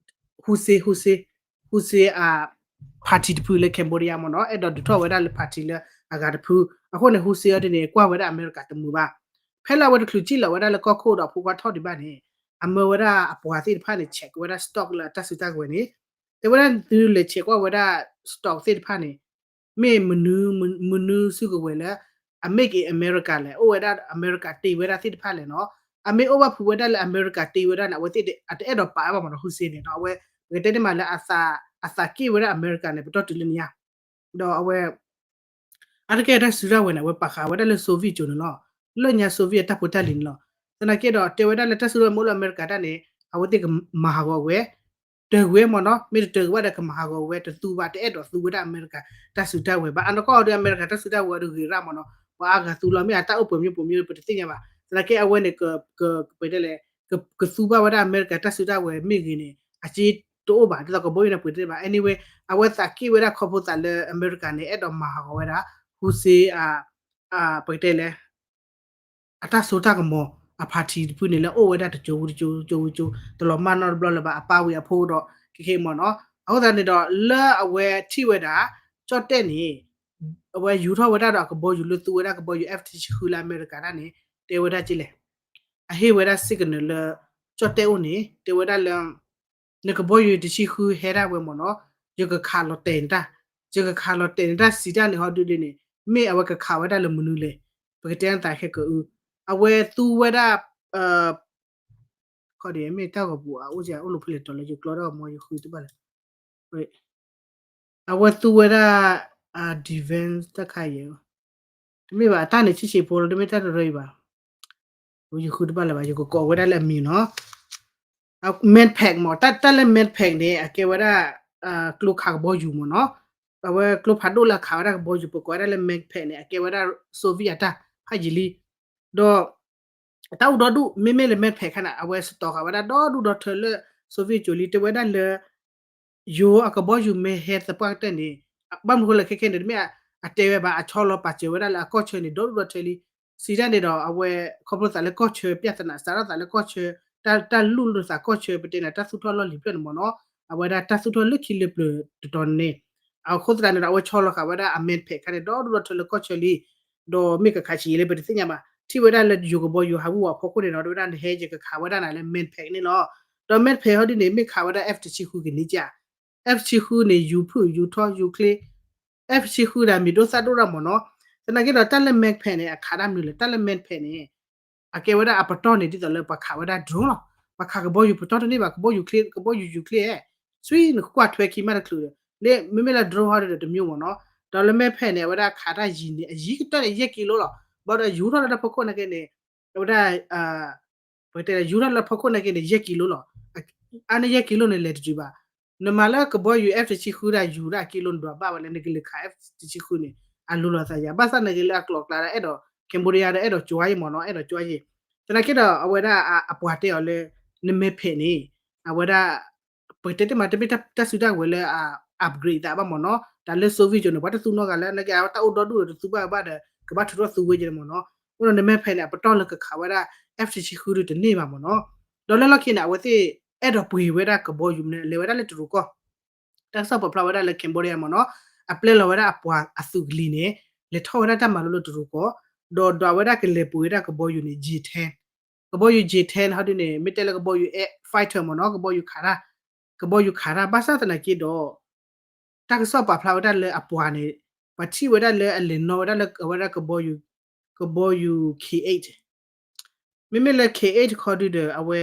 Hun Sen Hun Sen Hun Sen အ party တဖုလၢ Cambodia မ့ၢ်နီၤ အဲၣ်ဒိးဒုးထီၣ်ဝဲဒၣ်လၢ party လၢအဂၤတဖု. အဃိန့ၣ် Hun Sen အီၤဒ်န့ၣ် ကွၢ်ဝဲဒၣ်အမဲရကၤတမုာ်ဘၣ်. ဖဲလၢအဝဲတချုးစံၣ်လီၤဝဲဒၣ်လၢကီၢ်ခိၣ်ဒီးအဖိခွါထီၣ်ဒံးဘၣ်န့ၣ် အမၢဝဲဒၣ်အပှၤသ့ၣ်တဖၣ်န့ၣ် check ဝဲဒၣ် stock လၢအတၢ်စုတၢ်ကဝဲၤန့ၣ် တဲဝဲဒၣ်သုလဲၤဆဲးကွၢ်ဝဲဒၣ် stock သ့ၣ်တဖၣ်န့ၣ် မ့ၢ်မနုၤ မနုၤစုကဝဲၤလၢ အ made in America လဲၣ် အိၣ်ဝဲဒၣ်အမဲရကၤတ့ဝဲဒၣ်သ့ၣ်တဖၣ်လဲၣ်နီၤ. အမ့ၢ်အိၣ်ဘၣ်ဖုးဝဲဒၣ်လၢအမဲရကၤတ့ဝဲဒၣ်န့ၣ် အဝဲသ့ၣ်အတအဲၣ်ဒိးပာ်ဘၣ်မ့ၢ်နီၤ Hun Sen န့ၣ်နီၤ. အဝဲ ပကတဲန့ၣ်မးလၢ အသးက့ၣ်ဝဲဒၣ်အမဲရကၤန့ၣ် ပတီၢ်တုၤလၢညါ ဒီးအဝဲ အါတက့ၢ်တၢ်စုတၢ်ဝဲၤန့ၣ် အဝဲပာ်ဃာ်ဝဲဒၣ်လၢ Soviet ကၠိၤန့ၣ်လီၤ. လၢညါ Soviet တၢ်ဖိတၢ်လံၤန့ၣ်လီၤ. သနာ်က့ဒီးတဲဝဲဒၣ်လၢတၢ်စုတၢ်ဝဲၤမ့ၢ်အိၣ်လၢအမဲရကၤတၢ်န့ၣ် အဝဲသ့ၣ်ကမၤဟးဂီၤဝဲ တၢၤဝဲမ့ၢ်နီၤ မ့ၢ်တတၢၤကဘၣ်ဒီးကမၤဟးဂီၤဝဲ တသူဘၣ် တအဲၣ်ဒိးသူဝဲဒၣ်အမဲရကၤတၢ်စုတၢ်ဝဲၤဘၣ်. အနီၢ်ကီၢ်အီၤဒီးအမဲရကၤတၢ်စုတၢ်ဝဲၤအီၤဒီးဂ့ၤရၣ်မ့ၢ်နီၤ ပှၤအါဂၤသူလီၤ မ့ၢ်အတၢ်အိၣ်ပိာ်မံပိာ်မံပတသ့ၣ်ညါဘၣ်. သနာ်က့အဝဲန့ၣ် က ကပတဲလဲၣ် ကသူဘၣ်ဝဲဒၣ်အမဲရကၤတၢ်စုတၢ်ဝဲၤမ့ၢ်ဂ့ၤန့ၣ် အစ့တအိၣ်ဘၣ် ဒ်သိးကဘီယူၤန့ၣ်ပှ့ၤတန့ၢ်ဘၣ်. Anyway အဝဲသးက့ၣ်ဝဲဒၣ်ခီဖျိသးလၢအမဲရကၤန့ၣ် အဲၣ်ဒိးမၤဟးဂီၤဝဲဒၣ် Hun Sen အ ပကတဲလဲၣ် အတၢ်စိတၢ်ကမီၤအ party တဖုန့ၣ် လၢအိၣ်ဝဲဒၣ်တကၠိဝံၤတကၠိ တကၠိဝံၤတကၠိ တလီၤမၢ်နီတဘျီလၢၤဘၣ် အပၢ်ဝံၤအဖိဒီး ခဲခဲအံၤမ့ၢ်နီၤ. အဃိသတးန့ၣ်ဒီး လၢအဝဲထံၣ်ဝဲဒၣ် ကၠီၣ်တဲၣ်န့ၣ် အဝဲယူၤထီၣ်ဝဲဒၣ်ဒီးအကဘီယူၤလၢသူဝဲဒၣ်ကဘီယူၤ F တဆံဃုလၢအမဲရကၤတၢ်န့ၣ် တဲဝဲဒၣ်ကလဲၣ် အဟ့ၣ်ဝဲဒၣ် signal လၢ ကၠီၣ်တဲၣ်အိၣ်န့ၣ် တဲဝဲဒၣ်လၢ နကဘီယူၤတဆံဃုဟဲဒၣ်ဝဲမ့ၢ်နီၤ ယကခးလီၤတဲာ်နတၢ် ယကခးလီၤတဲာ်နတၢ်စံးတၢ်န့ၣ် ဟီဒုဒ်န့ၣ် မ့ၢ်အဝဲကခးဝဲဒၣ်လၢမနုၤလဲၣ် ပကတဲနသးခဲကအု အဝဲသူဝဲဒၣ် ခီဒ်မ့ၢ်တၢ်ဂီၤပူၤ အအိၣ်စ့ၢ် အိၣ်လီၤဖဲလဲၣ်တီၤလၢယကျီတၢ်ဂီၤမူ ယဃုတဘၣ်လဲၣ် အဝဲသူဝဲဒၣ် defense တၢ်ခါအံၤ, တမ့ၢ်ဘၣ် အတၢ်န့ၣ်ဆံးဆံးဖိလီၤ တမ့ၢ်တၢ်တရၢအံၤဘၣ်. ယဃုတဘၣ်လၢၤဘၣ် ယကကိးဝဲဒၣ်လၢအမံၤနီၤ. Med Pack မ့ၢ် တၢ်လၢ Med Pack န့ၣ် အကဲဝဲဒၣ် ကျိခးကဘီယူၤမ့ၢ်နီၤ. အဝဲကျိဖးဒိၣ်လၢအခးဝဲဒၣ်ကဘီယူၤ ပကိးဝဲဒၣ်လၢ Med Pack န့ၣ် အကဲဝဲဒၣ် Soviet အတၢ်ဖးယံာ်လံ. ဒီး တၢ်အိၣ်ဒီဒူၣ် မ့မ့ၢ်လၢ Med Pack ခါန့ၣ် အဝဲ store ဃာ်ဝဲဒၣ်ဒီဒူၣ်ဒီထၢလၢ Soviet ကၠိလံ တဲဝဲဒၣ်လၢ ယိၤအကဘီယူၤမ့ၢ်ဟဲသပှၢ်ကတၢၢ်န့ၣ် ဘၣ်မနုၤဃိလဲၣ်ခဲခဲန့ၣ် တမ့ၢ်အတဲဝဲဘၣ် အဆီလီၤပာ်စၢၤဝဲဒၣ်လၢအကီၢ်ဆၢန့ၣ် ဒီဒူၣ်ဒီထၢလံ. စံးတၢ်န့ၣ်ဒီး အဝဲ ခီဖျိသးလၢကီၢ်ဆၢ ပြဿနာ စးထီၣ်သးလၢကီၢ်ဆၢ တၢ်လူၢ်လိာ်သးကီၢ်ဆၢ ပတဲန့ၣ် တၢ်သူၣ်ထီၣ်လီၢ်လံၤဖျၢၣ်န့ၣ်မ့ၢ်နီၤ. အဝဲဒၣ်တၢ်သူၣ်ထီၣ်လၢခံလၢပျၢၤတတီၤန့ၣ် အဃိသတးန့ၣ်ဒီး အဝဲဆီလီၤဃာ်ဝဲဒၣ်အ Med Pack ခါန့ၣ် ဒီဒူၣ်ဒီထၢလၢကီၢ်ဆၢလံ. ဒီးမ့ၢ်ကခးဆံးယံာ်လၢပတသ့ၣ်ညါဘၣ် ထံၣ်ဝဲဒၣ်လၢယိၤကဘီယူၤဟးဝံၣ်ဝးဖီခိၣ်န့ၣ်ဒီး တဲဝဲဒၣ်နဟဲယကခးဝဲဒၣ်နၤလၢ Med Pack န့ၣ်လီၤ. ဒီး Med Pack ဟီဒ်န့ၣ် မ့ၢ်ခးဝဲဒၣ် F တဆံဃု ကန့ၢ်က F တဆံဃုန့ၣ် ယူၤဖုၣ်ယူၤထီၣ်ယူၤချ့ F တဆံဃုဒၣ်မံၤဒိၣ်သၣ်ဒိၣ်တၢ်မ့ၢ်နီၤ. သနာ်က့ဒီးတၢ်လၢ Med Pack န့ၣ် အခးဒၣ်မနုၤလဲၣ် တၢ်လၢ Med Pack န့ၣ် အကဲဝဲဒၣ်အပတီၢ်န့ၣ် ဒ်သိးလၢပှၤခးဝဲဒၣ် drone လီၤ. ပှၤခးကဘီယူၤပတီၢ်တန့ၢ်ဘၣ် ကဘီယူၤချ့ ကဘီယူၤယူၤချ့ဧဲ ဆွံနကွၢ်ထွဲခံမးတချုးဒီး လၢမ့မ့ၢ်လၢ drone ဟီဒ်ဒီးတမံၤမ့ၢ်နီၤ. ဒီးလၢ Med Pack န့ၣ် အဝဲဒၣ်ခးတၢ်ယံၤန့ၣ် အယံၤကတၢၢ်န့ၣ် ယဲၢ်ကံလိလီၤ. ဘၣ်ဒီးယူၤထီၣ်လၢတၢ်ဖီခိၣ်နာ်က့န့ၣ် အဝဲဒၣ် ပကတဲယူၤထီၣ်လၢဖီခိၣ်နာ်က့န့ၣ် ယဲၢ်ကံလိလီၤ. အါန့ၢ်ယဲၢ်ကံလိန့ၣ် လဲၤတတုၤဘၣ်. နမၤလၢကဘီယူၤ F တဆံဃုဒၣ်ယူၤဒၣ်ကံလိန့ၣ် ဒွးဘၣ်ဝဲလၢနကလဲၤခး F တဆံဃုန့ၣ် အလိၤလိာ်သးယၤ ဘၣ်ဆၣ်နာ်က့လၢအကျိၤအကျဲဒၣ်အဲၣ်ဒိး Cambodia ဒီးအဲၣ်ဒိးကွၢ်ယဲၢ်မ့ၢ်နီၤ အဲၣ်ဒိးကွၢ်ယဲၢ်. သနာ်က့ဒီးအဝဲဒၣ်အပှၤတဲအီၤလၢ န Med Pack န့ၣ် အဝဲဒၣ် ပကတဲတမး တမ့ၢ်တၢ်စုတၢ်ကဝဲၤလၢအ upgrade သးဘၣ်မ့ၢ်နီၤ. တၢ်လၢ Soviet ကၠိန့ၣ် ပှၤတသူနီတဂၤလၢ နာ်က့အတၢ်အိၣ်ဒီဒူၣ်ဒီးတသူဘၣ်ဘၣ်ဒီး ကဘၣ်ထုးထီၣ်သူဝဲက့ၤမ့ၢ်နီၤ. အဃိဒီးန Med Pack န့ၣ် အပတီၢ်လၢကခးဝဲဒၣ် F တဆံဃုဒုတန့ၢ်ဘၣ်မ့ၢ်နီၤ. ဒီးလၢလီၢ်ခံန့ၣ် အဝဲသ့ၣ်အဲၣ်ဒိးပှ့ၤဝဲဒၣ်ကဘီယူၤမနုၤ လဲၤဝဲဒၣ်လၢတရူးကီၢ် တၢ်ကစီၣ်ပာ်ဖျါဝဲဒၣ်လၢ Cambodia မ့ၢ်နီၤ အပျဲလီၤဝဲဒၣ်အပှၤအသုးကလံၤန့ၣ် လဲၤထီၣ်ဝဲဒၣ်တၢ်မၤလိလၢတရူးကီၢ် ဒီးဒွးဝဲဒၣ်ကလဲၤပှ့ၤဝဲဒၣ်ကဘီယူၤန့ၣ် J ten ကဘီယူၤ J ten ဟီဒ်န့ၣ် မ့ၢ်တဲလၢကဘီယူၤ air fighter မ့ၢ်နီၤ ကဘီယူၤခးတၢ် ကဘီယူၤခးတၢ် ဘၣ်ဆၣ်သနာ်က့ဒီး တၢ်ကစီၣ်ပာ်ဖျါဝဲဒၣ်လၢအပှၤန့ၣ် ပှၤထံၣ်ဝဲဒၣ်လၢအလဲၤနီၣ်ဝဲဒၣ်လၢအဝဲဒၣ်ကဘီယူၤ ကဘီယူၤ K eight မ့မ့ၢ်လၢ K eight ခီဒုဒီး အဝဲ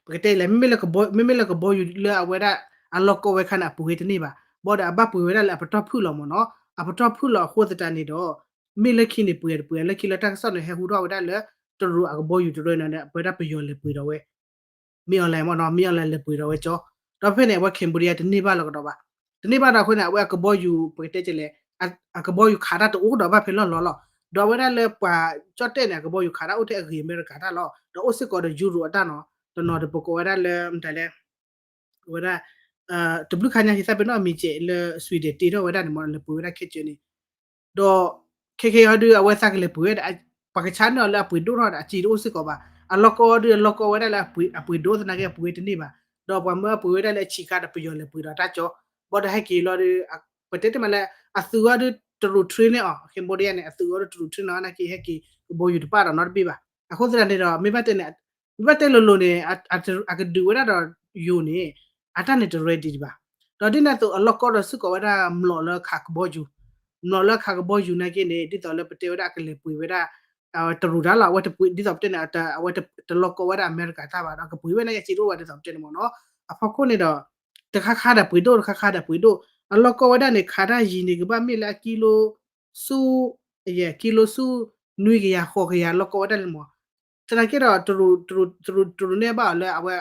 ပကတဲလဲၣ် မ့မ့ၢ်လၢကဘီ မ့မ့ၢ်လၢကဘီယူၤလၢအဝဲဒၣ် အလီၢ်ကီဝဲခါန့ၣ် အပှ့ၤဝဲတန့ၢ်ဘၣ်. ဘၣ်ဒီးအဘၣ်ပှ့ၤဝဲဒၣ်လၢအပတီၢ်ဖုၣ်လီၤမ့ၢ်နီၤ. အပတီၢ်ဖုၣ်လီၤအဃိသတးန့ၣ်ဒီး မ့ၢ်လၢခံန့ၣ်ပှ့ၤတပှ့ၤ လၢခံလၢတၢ်ကစီၣ်န့ၣ် ဟဲဟူထီၣ်ဝဲဒၣ်လၢ တရူးအကဘီယူၤတရၢန့ၣ် အဝဲဒၣ်ပယီၤလဲၤပှ့ၤဒီးဝဲ မ့ၢ်အီၤလဲၣ်မ့ၢ်နီၤ မ့ၢ်အီၤလဲၣ်လဲၤပှ့ၤဒီးဝဲကၠီ ဒီးဖဲန့ၣ် အဝဲ Cambodia တန့ၢ်ဘၣ်လီၤကဒီးဘၣ်. တန့ၢ်ဘၣ်ဒီးအဃိန့ၣ် အဝဲအကဘီယူၤ ပကတဲကလဲၣ် အကဘီယူၤခးတၢ်တအိၣ်ဒီးဘၣ်ဖဲလီၢ်လီၤလီၤ. ဒီးအဝဲဒၣ်လၢပှၤကၠီၣ်တဲၣ်န့ၣ် အကဘီယူၤခးတၢ်အိၣ်ထဲအဂ့ၤအမဲရကၤတၢ်လီၤ. ဒီးအိၣ်စ့ၢ်ကီးဒီး Europe အတၢ်နီၤ တနီၤဒီးပကိးဝဲဒၣ်လၢ မတၤလဲၣ် အဝဲဒၣ် တဘျုးခါညါဟံးသၣ်ဖဲနီၣ်အမံၤစဲးလၢ Sweden တ့ထီၣ်ဝဲဒၣ်န့ၣ်မ့ၢ် လဲၤပှ့ၤဝဲဒၣ်ခဲကၠၢန့ၣ် ဒီး ခဲခဲအံၤဟီဒုး အဝဲသးကလဲၤပှ့ၤဝဲဒၣ် ပှၤကဆါန့ၢ်အီၤလၢအပှ့ၤဒိၣ်ထီၣ်ဒီး အစ့တအိၣ်စ့ၢ်ကီးဘၣ်. အလီၢ်ကီဝဲဒုး အလီၢ်ကီဝဲဒၣ်လၢအပှ့ၤဒိၣ်သနာ်က့ အပှ့ၤတန့ၢ်ဘၣ်. ဒီးပှၤမၢအပှ့ၤဝဲဒၣ်လၢအဆံးခါဒီးပယီၤလဲၤပှ့ၤဒီးတၢ်ကၠီ ဘၣ်ဒီးဟဲက့ၤလီၤဒုး ပတဲတမးလၢ အသုးအီၤဒုးတရူးထရ့န့ၣ်အီၤ Cambodia န့ၣ် အသုးအီၤဒုးတရူးထရ့န့ၣ် နာ်က့ဟဲက့ၤကဘီယူၤတပၣ်ဒီးနီတဘ့ၣ်ဘၣ်. အဃိသတးန့ၣ်ဒီး မ့ၢ်ဘၣ်တဲန့ၣ် မ့ၢ်ဘၣ်တဲလိၤလိၤန့ၣ် အကဒုးဝဲဒၣ်ဒီးယိၤန့ၣ် အတၢ်န့ၣ်တ ready ဘၣ်. ဒီးဒ်န့ၣ်အသိးအလီၢ်ကီဒီးစ့ၢ်ကီးဝဲဒၣ်မျိာ်လၢခးကဘီယူၤ မျိာ်လၢခးကဘီယူၤနာ်က့န့ၣ် ဒ်သိးလၢပတဲဝဲဒၣ်အကလဲၤပှ့ၤဝဲဒၣ် တရူးတၢ်လီၤ အဝဲတပှ့ၤ ဒ်သိးပတဲန့ၣ် အဝဲတလီၢ်ကီဝဲဒၣ်အမဲရကၤတၢ်ဘၣ်ဒီး ကပှ့ၤဝဲနာ်က့စ့တအိၣ်ဘၣ်ဒ်သိးပတဲန့ၣ်မ့ၢ်နီၤ. အဖီခိၣ်န့ၣ်ဒီး တခါခါဒီးပှ့ၤဒိၣ် တခါခါဒီးပှ့ၤဒိၣ် အလီၢ်ကီဝဲဒၣ်န့ၣ် ခးတၢ်ယံၤန့ၣ် ကဘၣ်မ့ၢ်လၢအကံလိ ဆူ ကံလိဆူ နွံကယၤဃိးကယၤလီၢ်ကီဝဲဒၣ်လံမ့ၢ် သနာ်က့ဒီး တရူးန့ၢ်ဘၣ်အီၤလၢအဝဲ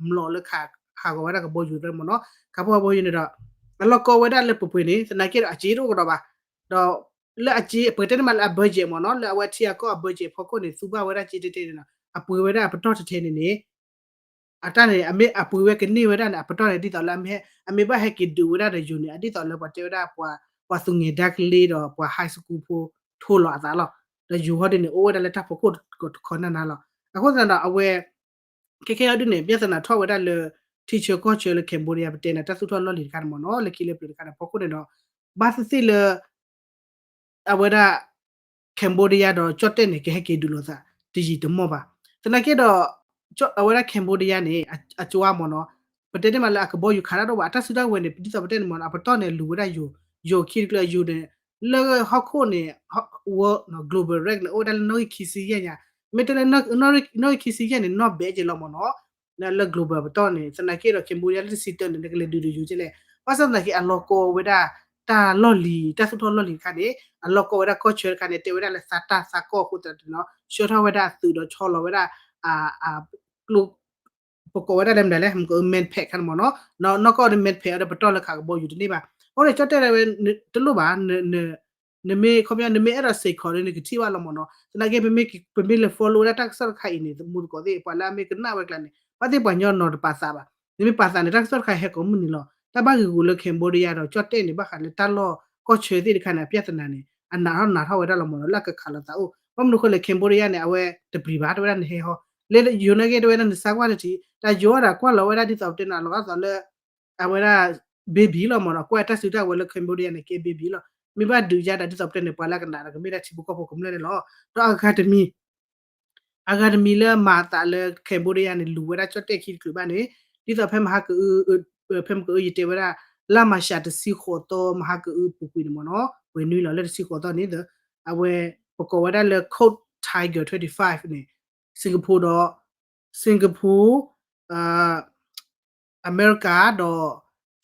မျိာ်လၢခးဂီၤဝဲဒၣ်ကဘီယူၤသၢမ့ၢ်နီၤ ခးဖိကဘီယူၤန့ၣ်ဒီး အလီၢ်ကီဝဲဒၣ်လၢပှဲၤပှဲၤန့ၣ် သနာ်က့ဒီးအစ့တအိၣ်ကဒီးဘၣ် ဒီး လၢအစ့ ပတဲတမးလၢအ budget မ့ၢ်နီၤ လၢအဝဲထံအကီၢ်အ budget ဖီခိၣ်န့ၣ် သူဘၣ်ဝဲဒၣ်စ့တဲတဲန့ၣ်နီၤ အပှ့ၤဝဲဒၣ်အပတီၢ်တထဲန့ၣ်န့ၣ် အတၢ်န့ၣ် အမ့ၢ်အပှ့ၤဝဲကန့ၢ်ဝဲဒၣ်န့ၣ် အပတီၢ်န့ၣ် ဒ်သိးလၢ အမ့ၢ်ဘၣ်ဟဲက့ၤဒုးဝဲဒၣ်ဒီးယိၤန့ၣ် ဒ်သိးလၢပှၤတဲဝဲဒၣ် ပှၤသူငယ်ဒါကလေးဒီးပှၤ high school ဖိထိလီၤအသးလီၤ. ဒီးယိၤဟီဒ်န့ၣ် အိၣ်ဝဲဒၣ်လၢတၢ်ဖီခိၣ်တခီနၢ်နၢ်လီၤ. အဃိသတးဒီးအဝဲ ခဲခဲအံၤဒ်န့ၣ် ပြဿနာထီၣ်ဝဲဒၣ်လၢ ထံဆၢကီၢ်ဆၢလၢ Cambodia ပတဲန့ၣ် တၢ်သူၣ်ထီၣ်လီၢ်လံၤတခါန့ၣ်မ့ၢ်နီၤ လၢခံလၢပျၢၤတခါန့ၣ် ဖီခိၣ်န့ၣ်ဒီး ဘၣ်သ့ၣ်သ့ၣ်လၢ အဝဲဒၣ် Cambodia ဒီးကၠီၣ်တဲၣ်န့ၣ် ကဟဲက့ၤဒုးလိာ်သး တယံာ်တမီၢ်ဘၣ်. သနာ်က့ဒီး အဝဲဒၣ် Cambodia န့ၣ် အကၠီမ့ၢ်နီၤ ပတဲတ့ၢ်မးလၢအကဘီယူၤခးတၢ်တအိၣ်ဘၣ် အတၢ်စုတၢ်ဝဲၤန့ၣ် ဒ်သိးပတဲန့ၣ်မ့ၢ်နီၤ အပတီၢ်န့ၣ် လူၤဝဲဒၣ်ယိၤ ယိၤခံတကျၢၤယိၤန့ၣ် လၢဟီၣ်ခိၣ်န့ၣ် world global rank န့ၣ် အိၣ်ဝဲဒၣ်လၢနီၣ်ဂံၢ်ခံဆံယဲၢ်ညါ မ့ၢ်တဲလၢ နီၣ်ဂံၢ်ခံဆံယဲၢ်န့ၣ် နီၢ်ဘဲက့ၤလီၤမ့ၢ်နီၤ လၢ global ပတီၢ်န့ၣ် သနာ်က့ဒီး Cambodia လၢတဆံတၢန့ၣ် နကလဲၤဒုးဒီးယိၤကလဲၣ် ဘၣ်ဆၣ်သနာ်က့ အလီၤကီဝဲဒၣ် တၢ်လီၢ်လံၤ တၢ်သူၣ်ထီၣ်လီၢ်လံၤတခါန့ၣ် အလီၤကီဝဲဒၣ်ကီၢ်ဆၢတခါန့ၣ် တဲဝဲဒၣ်လၢသးတၢ်သးကီၢ်အဃိသတးန့ၣ်နီၤ ဆှၢထီၣ်ဝဲဒၣ်အသုးဒီးဆီလီၤဝဲဒၣ် ပကိးဝဲဒၣ်လဲၣ်မတၤလဲၣ် မ့ၢ်က man pack ခါန့ၣ်မ့ၢ်နီၤ နီၢ်ကီၢ်ဒီး man pack အီၤဒီးပတီၢ်လၢခးကဘီယူၤတန့ၢ်ဘၣ်. အဃိန့ၣ် ကၠီၣ်တဲၣ်ဝဲ တလိၣ်ဘၣ် နမ့ၢ်ခီပညီ နမ့ၢ်အဲၣ်ဒိးစ့ၢ်ကီးဒီး နကထံၣ်ဘၣ်လီၤမ့ၢ်နီၤ. သနာ်က့ ပမ့ၢ် ပမ့ၢ်လဲၤ follow ဝဲဒၣ်တၢ်ကစီၣ်တခါအံၤန့ၣ် သမူသကိးသ့ၣ် ပှၤလၢအမ့ၢ်ကနၣ်ဝဲကျါန့ၣ် ဘၣ်သ့ၣ်ပှၤညီနီၤတပာ်သးဘၣ်. နမ့ၢ်ပာ်သးန့ၣ် တၢ်ကစီၣ်တခါဟဲကိးမုၢ်နံၤလီၤ. တၢ်ဘၣ်ဂ့ၢ်ဂူာ်လၢ Cambodia ဒီးကၠီၣ်တဲၣ်န့ၣ် ဘၣ်ဃးလၢတၢ်လီၢ်ကီၢ်ဆၢသ့ၣ်တခါန့ၣ် အပြဿနာန့ၣ် အနးထီၣ်နးထီၣ်ဝဲဒၣ်လီၤမ့ၢ်နီၤ လၢအကခးလိာ်သးအိၣ်. ဘၣ်မနုၤအဃိလဲၣ် Cambodia န့ၣ် အဝဲတပျံၤဘၣ် တဲဝဲဒၣ်နဟဲဟီ လၢယိၤနာ်က့ တဲဝဲဒၣ်နဆါကွၢ်တထံး တၢ်ယိၤဒီးကွၢ်လီၤဝဲဒၣ်ဒ်သိးပတဲန့ၣ် လီၤဂာ်သိးလၢ အဝဲဒၣ် baby လီၤမ့ၢ်နီၤ ကွၢ်တၢ်စုတၢ်ဝဲၤလၢ Cambodia န့ၣ် ကဲ baby လီၤ. မ့ၢ်ဘၣ်ဒုးယါဒီးဒ်သိးပတဲန့ၣ် ပှၤလၢအကနၣ်ဒီးကမ့ၢ်ဒၣ်ထံဖိကီၢ်ဖိကမျၢၢ်န့ၣ်လီၤ. ဒီးအဂၤတမံၤ အဂၤတမံၤလၢမၤအသးလၢ Cambodia န့ၣ် လူၤဝဲဒၣ်ကၠီၣ်တဲၣ်ခံတချုးဘၣ်န့ၣ် ဒ်သိးဖဲမဟါကအု ဖဲမဟါကအုယတဲဝဲဒၣ် လါမၤရှးတဆံဃိးသီ မဟါကအုပူၤကွံာ်န့ၣ်မ့ၢ်နီၤ ဝဲၤနွံလီၤလၢတဆံဃိးသီန့ၣ် အဝဲ ပကိးဝဲဒၣ်လၢ Colt Tiger twenty-five န့ၣ် Singapore ဒီး Singapore အမဲရကၤဒီး